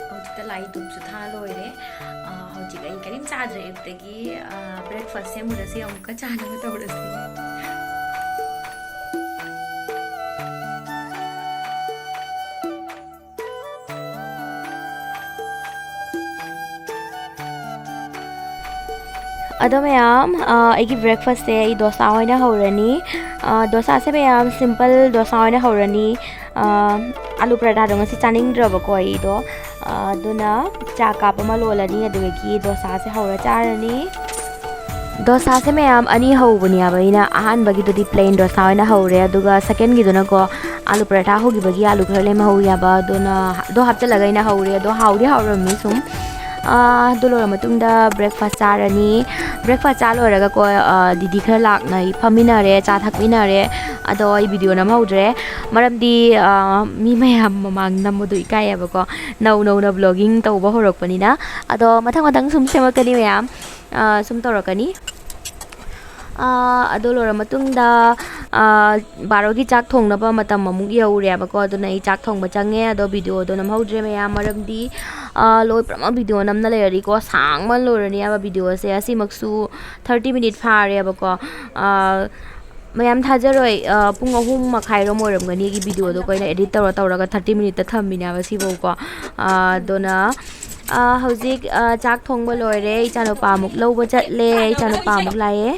ꯍꯧꯖꯤꯛꯇ ꯂꯥꯏ ꯙꯨꯞꯁꯨ ꯊꯥ ꯂꯣꯏꯔꯦ꯫ ꯑ, ꯍꯧꯖꯤꯛ ꯑꯩ ꯀꯔꯤꯝ ꯆꯥꯗ꯭ꯔꯦ ꯑꯌꯨꯛꯇꯒꯤ꯫ ꯑ, breakfast ꯁꯦꯝꯃꯨꯔꯁꯤ ꯑꯃꯨꯛꯀ ꯆꯥꯅꯕ ꯇꯧꯔꯁꯤ꯫ ꯑꯗꯣ ꯃꯌꯥꯝ, ꯑ, ꯑꯩꯒꯤ breakfast ꯁꯦ ꯑꯩ ꯗꯣꯁꯥ ꯑꯣꯏꯅ ꯍꯧꯔꯅꯤ꯫ ꯑ, ꯗꯣꯁꯥꯁꯦ ꯃꯌꯥꯝ simple ꯗꯣꯁꯥ ꯑꯣꯏꯅ ꯍꯧꯔꯅꯤ꯫ ꯑ, ꯑꯥꯂꯨ ꯄꯔꯥꯊꯥꯗꯣ ꯉꯁꯤ ꯆꯥꯅꯤꯡꯗ꯭ꯔꯕꯀꯣ ꯑꯩꯗꯣ꯫ ꯑ, ꯑꯗꯨꯅ ꯆꯥ cup ꯑꯃ ꯂꯣꯜꯂꯅꯤ, ꯑꯗꯨꯗꯒꯤ ꯗꯣꯁꯥꯁꯦ ꯍꯧꯔ ꯆꯥꯔꯅꯤ꯫ ꯗꯣꯁꯥꯁꯦ ꯃꯌꯥꯝ ꯑꯅꯤ ꯍꯧꯕꯅꯦꯕ, ꯑꯩꯅ ꯑꯍꯥꯟꯕꯒꯤꯗꯨꯗꯤ plain ꯗꯣꯁꯥ ꯑꯣꯏꯅ ꯍꯧꯔꯦ, ꯑꯗꯨꯒ second ꯒꯤꯗꯨꯅꯀꯣ ꯑꯥꯂꯨ ꯄꯔꯥꯊꯥ ꯍꯧꯈꯤꯕꯒꯤ ꯑꯥꯂꯨ ꯈꯔ ꯂꯦꯝꯍꯧꯋꯦꯕ, ꯑꯗꯨꯅ ꯑꯗꯣ ꯍꯥꯞꯆꯤꯜꯂꯒ ꯑꯩꯅ ꯍꯧꯔꯦ꯫ ꯑꯗꯣ ꯍꯥꯎꯗꯤ ꯍꯥꯎꯔꯝꯃꯤ ꯁꯨꯝ꯫ ꯑꯥ, ꯑꯗꯨ ꯂꯣꯏꯔ ꯃꯇꯨꯡꯗ breakfast ꯆꯥꯔꯅꯤ꯫ Breakfast ꯆꯥ ꯂꯣꯏꯔꯒꯀꯣ, ꯑꯥ, ꯗꯤꯗꯤ ꯈꯔ ꯂꯥꯛꯅ ꯐꯝꯃꯤꯟꯅꯔꯦ, ꯆꯥ ꯊꯛꯃꯤꯟꯅꯔꯦ꯫ ꯑꯗꯣ ꯑꯩ video ꯅꯝꯍꯧꯗ꯭ꯔꯦ, ꯃꯔꯝꯗꯤ, ꯑꯥ, ꯃꯤ ꯃꯌꯥꯝ ꯃꯃꯥꯡ ꯅꯝꯕꯗꯣ ꯏꯀꯥꯏꯌꯦꯕꯀꯣ, ꯅꯧ ꯅꯧꯅ vlogging ꯇꯧꯕ ꯍꯧꯔꯛꯄꯅꯤꯅ꯫ ꯑꯗꯣ ꯃꯊꯪ ꯃꯊꯪ ꯁꯨꯝ ꯁꯦꯝꯃꯛꯀꯅꯤ ꯃꯌꯥꯝ, ꯑꯥ, ꯁꯨꯝ ꯇꯧꯔꯛꯀꯅꯤ꯫ ꯑꯥ, ꯑꯗꯨ ꯂꯣꯏꯔ ꯃꯇꯨꯡꯗ, ꯑꯥ, ꯕꯥꯔꯣꯒꯤ ꯆꯥꯛ ꯊꯣꯡꯅꯕ ꯃꯇꯝ ꯑꯃꯨꯛ ꯌꯧꯔꯦꯕꯀꯣ, ꯑꯗꯨꯅ ꯑꯩ ꯆꯥꯛ ꯊꯣꯡꯕ ꯆꯪꯉꯦ꯫ ꯑꯗꯣ video ꯗꯣ ꯅꯝꯍꯧꯗ꯭ꯔꯦ ꯃꯌꯥꯝ, ꯃꯔꯝꯗꯤ, ꯑꯥ, ꯂꯣꯏ ꯄꯨꯝꯅꯃꯛ video ꯅꯝꯅ ꯂꯩꯔꯗꯤꯀꯣ ꯁꯥꯡꯃꯟ ꯂꯣꯏꯔꯅꯦꯕ video ꯁꯦ꯫ ꯑꯁꯤꯃꯛꯁꯨ thirty minute ꯐꯥꯔꯦꯕꯀꯣ꯫ ꯑꯥ, ꯃꯌꯥꯝ ꯊꯥꯖꯔꯣꯏ, ꯑꯥ, ꯄꯨꯡ ꯑꯍꯨꯝ ꯃꯈꯥꯏꯔꯣꯝ ꯑꯣꯏꯔꯝꯒꯅꯤ ꯑꯩꯒꯤ video ꯗꯣ ꯑꯩꯈꯣꯏꯅ edit ꯇꯧꯔ ꯇꯧꯔꯒ thirty minute ꯇ ꯊꯝꯃꯤꯅꯦꯕ ꯁꯤꯐꯧꯀꯣ꯫ ꯑꯥ, ꯑꯗꯨꯅ, ꯑꯥ, ꯍꯧꯖꯤꯛ, ꯑꯥ, ꯆꯥꯛ ꯊꯣꯡꯕ ꯂꯣꯏꯔꯦ, ꯏꯆꯥꯅꯨꯄꯥ ꯑꯃꯨꯛ ꯂꯧꯕ ꯆꯠꯂꯦ, ꯏꯆꯥꯅꯨꯄꯥ ꯑꯃꯨꯛ ꯂꯥꯛꯑꯦ꯫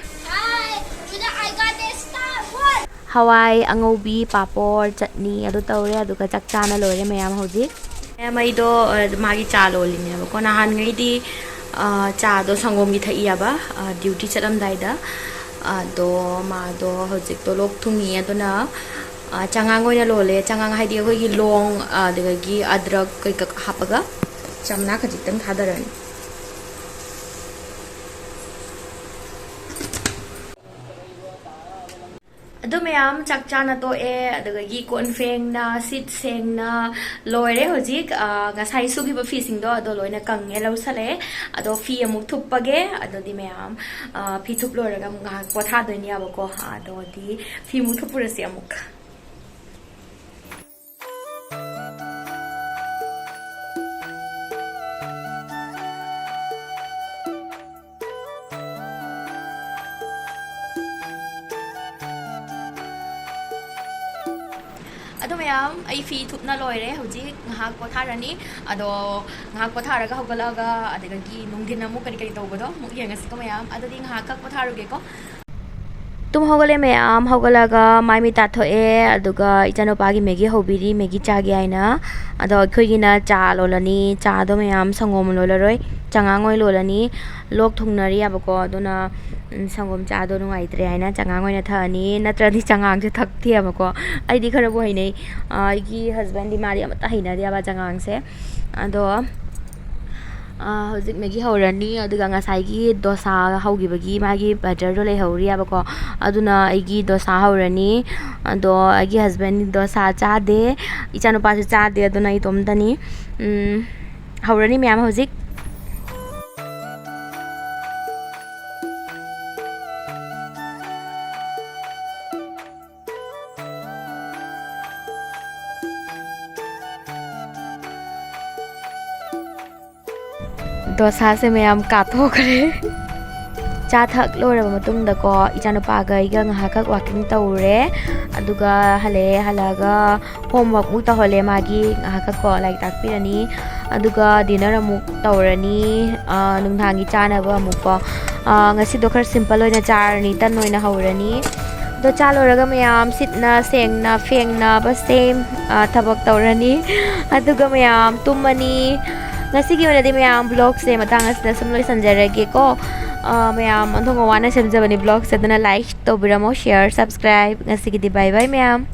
ꯍꯋꯥꯏ ꯑꯉꯧꯕꯤ, ꯄꯥꯄꯣꯔ, ꯆꯠꯅꯤ ꯑꯗꯨ ꯇꯧꯔꯦ, ꯑꯗꯨꯒ ꯆꯥꯛ ꯆꯥꯅ ꯂꯣꯏꯔꯦ ꯃꯌꯥꯝ ꯍꯧꯖꯤꯛ꯫ ꯃꯌꯥꯝ ꯑꯩꯗꯣ, ꯑ, ꯃꯥꯒꯤ ꯆꯥ ꯂꯣꯜꯂꯤꯅꯦꯕꯀꯣ꯫ ꯅꯍꯥꯟꯉꯩꯗꯤ, ꯑ, ꯆꯥꯗꯣ ꯁꯪꯒꯣꯝꯒꯤ ꯊꯛꯏꯑꯕ, ꯑ, duty ꯆꯠꯂꯝꯗꯥꯏꯗ꯫ ꯑꯗꯣ ꯃꯥꯗꯣ ꯍꯧꯖꯤꯛꯇꯣ ꯂꯣꯛ ꯊꯨꯡꯉꯤ, ꯑꯗꯨꯅ, ꯑ, ꯆꯉꯥꯡ ꯑꯣꯏꯅ ꯂꯣꯜꯂꯦ꯫ ꯆꯉꯥꯡ ꯍꯥꯏꯗꯤ ꯑꯩꯈꯣꯏꯒꯤ ꯂꯣꯡ, ꯑ, ꯑꯗꯨꯗꯒꯤ ꯑꯗ꯭ꯔꯛ ꯀꯩꯀꯥ ꯍꯥꯞꯄꯒ ꯆꯝꯅ ꯈꯖꯤꯛꯇꯪ ꯊꯥꯗꯔꯅꯤ꯫ ꯑꯗꯨ ꯃꯌꯥꯝ ꯆꯥꯛ ꯆꯥꯅ ꯇꯣꯛꯑꯦ, ꯑꯗꯨꯗꯒꯤ ꯀꯣꯟ ꯐꯦꯡꯅ, ꯁꯤꯠ ꯁꯦꯡꯅ ꯂꯣꯏꯔꯦ ꯍꯧꯖꯤꯛ꯫ ꯑ, ꯉꯁꯥꯏ ꯁꯨꯈꯤꯕ ꯐꯤꯁꯤꯡꯗꯣ ꯑꯗꯣ ꯂꯣꯏꯅ ꯀꯪꯉꯦ, ꯂꯧꯁꯜꯂꯛꯑꯦ꯫ ꯑꯗꯣ ꯐꯤ ꯑꯃꯨꯛ ꯊꯨꯞꯄꯒꯦ꯫ ꯑꯗꯨꯗꯤ ꯃꯌꯥꯝ, ꯑ, ꯐꯤ ꯊꯨꯞ ꯂꯣꯏꯔꯒ ꯑꯃꯨꯛ ꯉꯥꯏꯍꯥꯛ ꯄꯣꯊꯥꯗꯣꯏꯅꯦꯕꯀꯣ꯫ ꯑꯗꯨꯗꯤ ꯐꯤ ꯑꯃꯨꯛ ꯊꯨꯞꯄꯨꯔꯁꯤ ꯑꯃꯨꯛ꯫ ꯑꯗꯣ ꯃꯌꯥꯝ, ꯑꯩ ꯐꯤ ꯊꯨꯞꯅ ꯂꯣꯏꯔꯦ꯫ ꯍꯧꯖꯤꯛ ꯉꯥꯏꯍꯥꯛ ꯄꯣꯊꯥꯔꯅꯤ꯫ ꯑꯗꯣ ꯉꯥꯏꯍꯥꯛ ꯄꯣꯊꯥꯔꯒ ꯍꯧꯒꯠꯂꯛꯑꯒ, ꯑꯗꯒꯤ ꯅꯨꯡꯊꯤꯟ ꯑꯃꯨꯛ ꯀꯔꯤ ꯀꯔꯤ ꯇꯧꯕꯗꯣ ꯑꯃꯨꯛ ꯌꯦꯡꯉꯁꯤꯀꯣ ꯃꯌꯥꯝ꯫ ꯑꯗꯨꯗꯤ ꯉꯥꯏꯍꯥꯛꯈꯛ ꯄꯣꯊꯥꯔꯨꯒꯦꯀꯣ꯫ ꯇꯨꯝ ꯍꯧꯒꯠꯂꯦ ꯃꯌꯥꯝ꯫ ꯍꯧꯒꯠꯂꯒ ꯃꯥꯏ ꯃꯤꯠ ꯇꯥꯊꯣꯛꯑꯦ, ꯑꯗꯨꯒ ꯏꯆꯥꯅꯨꯄꯥꯒꯤ ꯃꯦꯒꯤ ꯍꯧꯕꯤꯔꯤ, ꯃꯦꯒꯤ ꯆꯥꯒꯦ ꯍꯥꯏꯅ꯫ ꯑꯗꯣ ꯑꯩꯈꯣꯏꯒꯤꯅ ꯆꯥ ꯂꯣꯜꯂꯅꯤ꯫ ꯆꯥꯗꯣ ꯃꯌꯥꯝ ꯁꯪꯒꯣꯝ ꯂꯣꯜꯂꯔꯣꯏ, ꯆꯉꯥꯡ ꯑꯣꯏꯅ ꯂꯣꯜꯂꯅꯤ꯫ ꯂꯣꯛ ꯊꯨꯡꯅꯔꯤꯑꯕꯀꯣ, ꯑꯗꯨꯅ, ꯎꯝ, ꯁꯪꯒꯣꯝ ꯆꯥꯗꯣ ꯅꯨꯡꯉꯥꯏꯇ꯭ꯔꯦ ꯍꯥꯏꯅ ꯆꯉꯥꯡ ꯑꯣꯏꯅ ꯊꯛꯑꯅꯤ, ꯅꯠꯇ꯭ꯔꯗꯤ ꯆꯉꯥꯡꯁꯦ ꯊꯛꯇꯦꯕꯀꯣ꯫ ꯑꯩꯗꯤ ꯈꯔꯕꯨ ꯍꯩꯅꯩ꯫ ꯑ, ꯑꯩꯒꯤ ꯍꯁꯕꯦꯟꯗꯤ, ꯃꯥꯗꯤ ꯑꯃꯠꯇ ꯍꯩꯅꯗꯦꯕ ꯆꯉꯥꯡꯁꯦ꯫ ꯑꯗꯣ, ꯑ, ꯍꯧꯖꯤꯛ ꯃꯦꯒꯤ ꯍꯧꯔꯅꯤ, ꯑꯗꯨꯒ ꯉꯁꯥꯏꯒꯤ ꯗꯣꯁꯥ ꯍꯧꯈꯤꯕꯒꯤ ꯃꯥꯒꯤ ꯕꯇꯔꯗꯣ ꯂꯩꯍꯧꯔꯤꯑꯕꯀꯣ, ꯑꯗꯨꯅ ꯑꯩꯒꯤ ꯗꯣꯁꯥ ꯍꯧꯔꯅꯤ꯫ ꯑꯗꯣ ꯑꯩꯒꯤ ꯍꯁꯕꯦꯟꯗꯤ ꯗꯣꯁꯥ ꯆꯥꯗꯦ, ꯏꯆꯥꯅꯨꯄꯥꯁꯨ ꯆꯥꯗꯦ, ꯑꯗꯨꯅ ꯑꯩ ꯏꯇꯣꯝꯇꯅꯤ꯫ ꯎꯝ, ꯍꯧꯔꯅꯤ ꯃꯌꯥꯝ ꯍꯧꯖꯤꯛ꯫ ꯗꯣꯁꯥꯁꯦ ꯃꯌꯥꯝ ꯀꯥꯊꯣꯛꯈ꯭ꯔꯦ꯫ ꯆꯥ ꯊꯛ ꯂꯣꯏꯔꯕ ꯃꯇꯨꯡꯗꯀꯣ, ꯏꯆꯥꯅꯨꯄꯥꯒ ꯑꯩꯒ ꯉꯥꯏꯍꯥꯛꯈꯛ ꯋꯥꯀꯤꯡ ꯇꯧꯔꯦ꯫ ꯑꯗꯨꯒ ꯍꯜꯂꯛꯑꯦ, ꯍꯜꯂꯛꯑꯒ ꯍꯣꯝꯋꯔꯛꯃꯨꯛ ꯇꯧꯍꯜꯂꯦ ꯃꯥꯒꯤ, ꯉꯥꯏꯍꯥꯛꯈꯛꯀꯣ ꯂꯥꯏꯔꯤꯛ ꯇꯥꯛꯄꯤꯔꯅꯤ꯫ ꯑꯗꯨꯒ ꯗꯤꯅꯔ ꯑꯃꯨꯛ ꯇꯧꯔꯅꯤ, ꯑ, ꯅꯨꯡꯗꯥꯡꯒꯤ ꯆꯥꯅꯕ ꯑꯃꯨꯛꯀꯣ꯫ ꯑ, ꯉꯁꯤꯗꯣ ꯈꯔ ꯁꯤꯝꯄꯜ ꯑꯣꯏꯅ ꯆꯥꯔꯅꯤ, ꯇꯟ ꯑꯣꯏꯅ ꯍꯧꯔꯅꯤ꯫ ꯑꯗꯣ ꯆꯥ ꯂꯣꯏꯔꯒ ꯃꯌꯥꯝ ꯁꯤꯠꯅ ꯁꯦꯡꯅ ꯐꯦꯡꯅꯕ ꯁꯦꯝ, ꯑ, ꯊꯕꯛ ꯇꯧꯔꯅꯤ꯫ ꯑꯗꯨꯒ ꯃꯌꯥꯝ ꯇꯨꯝꯃꯅꯤ꯫ ꯉꯁꯤꯒꯤ ꯑꯣꯏꯅꯗꯤ ꯃꯌꯥꯝ ꯕ꯭ꯂꯣꯒꯁꯦ ꯃꯇꯥꯡ ꯑꯁꯤꯗ ꯁꯨꯝ ꯂꯣꯏꯁꯟꯖꯔꯒꯦꯀꯣ꯫ ꯑ, ꯃꯌꯥꯝ ꯑꯣꯟꯊꯣꯛꯅ ꯋꯥꯅ ꯁꯦꯝꯖꯕꯅꯤ ꯕ꯭ꯂꯣꯒꯁꯦ, ꯑꯗꯨꯅ ꯂꯥꯏꯛ ꯇꯧꯕꯤꯔꯝꯃꯣ, ꯁꯤꯌꯔ, ꯁꯕꯁꯀ꯭ꯔꯥꯏꯕ꯫ ꯉꯁꯤꯒꯤꯗꯤ ꯕꯥꯏ ꯕꯥꯏ ꯃꯌꯥꯝ꯫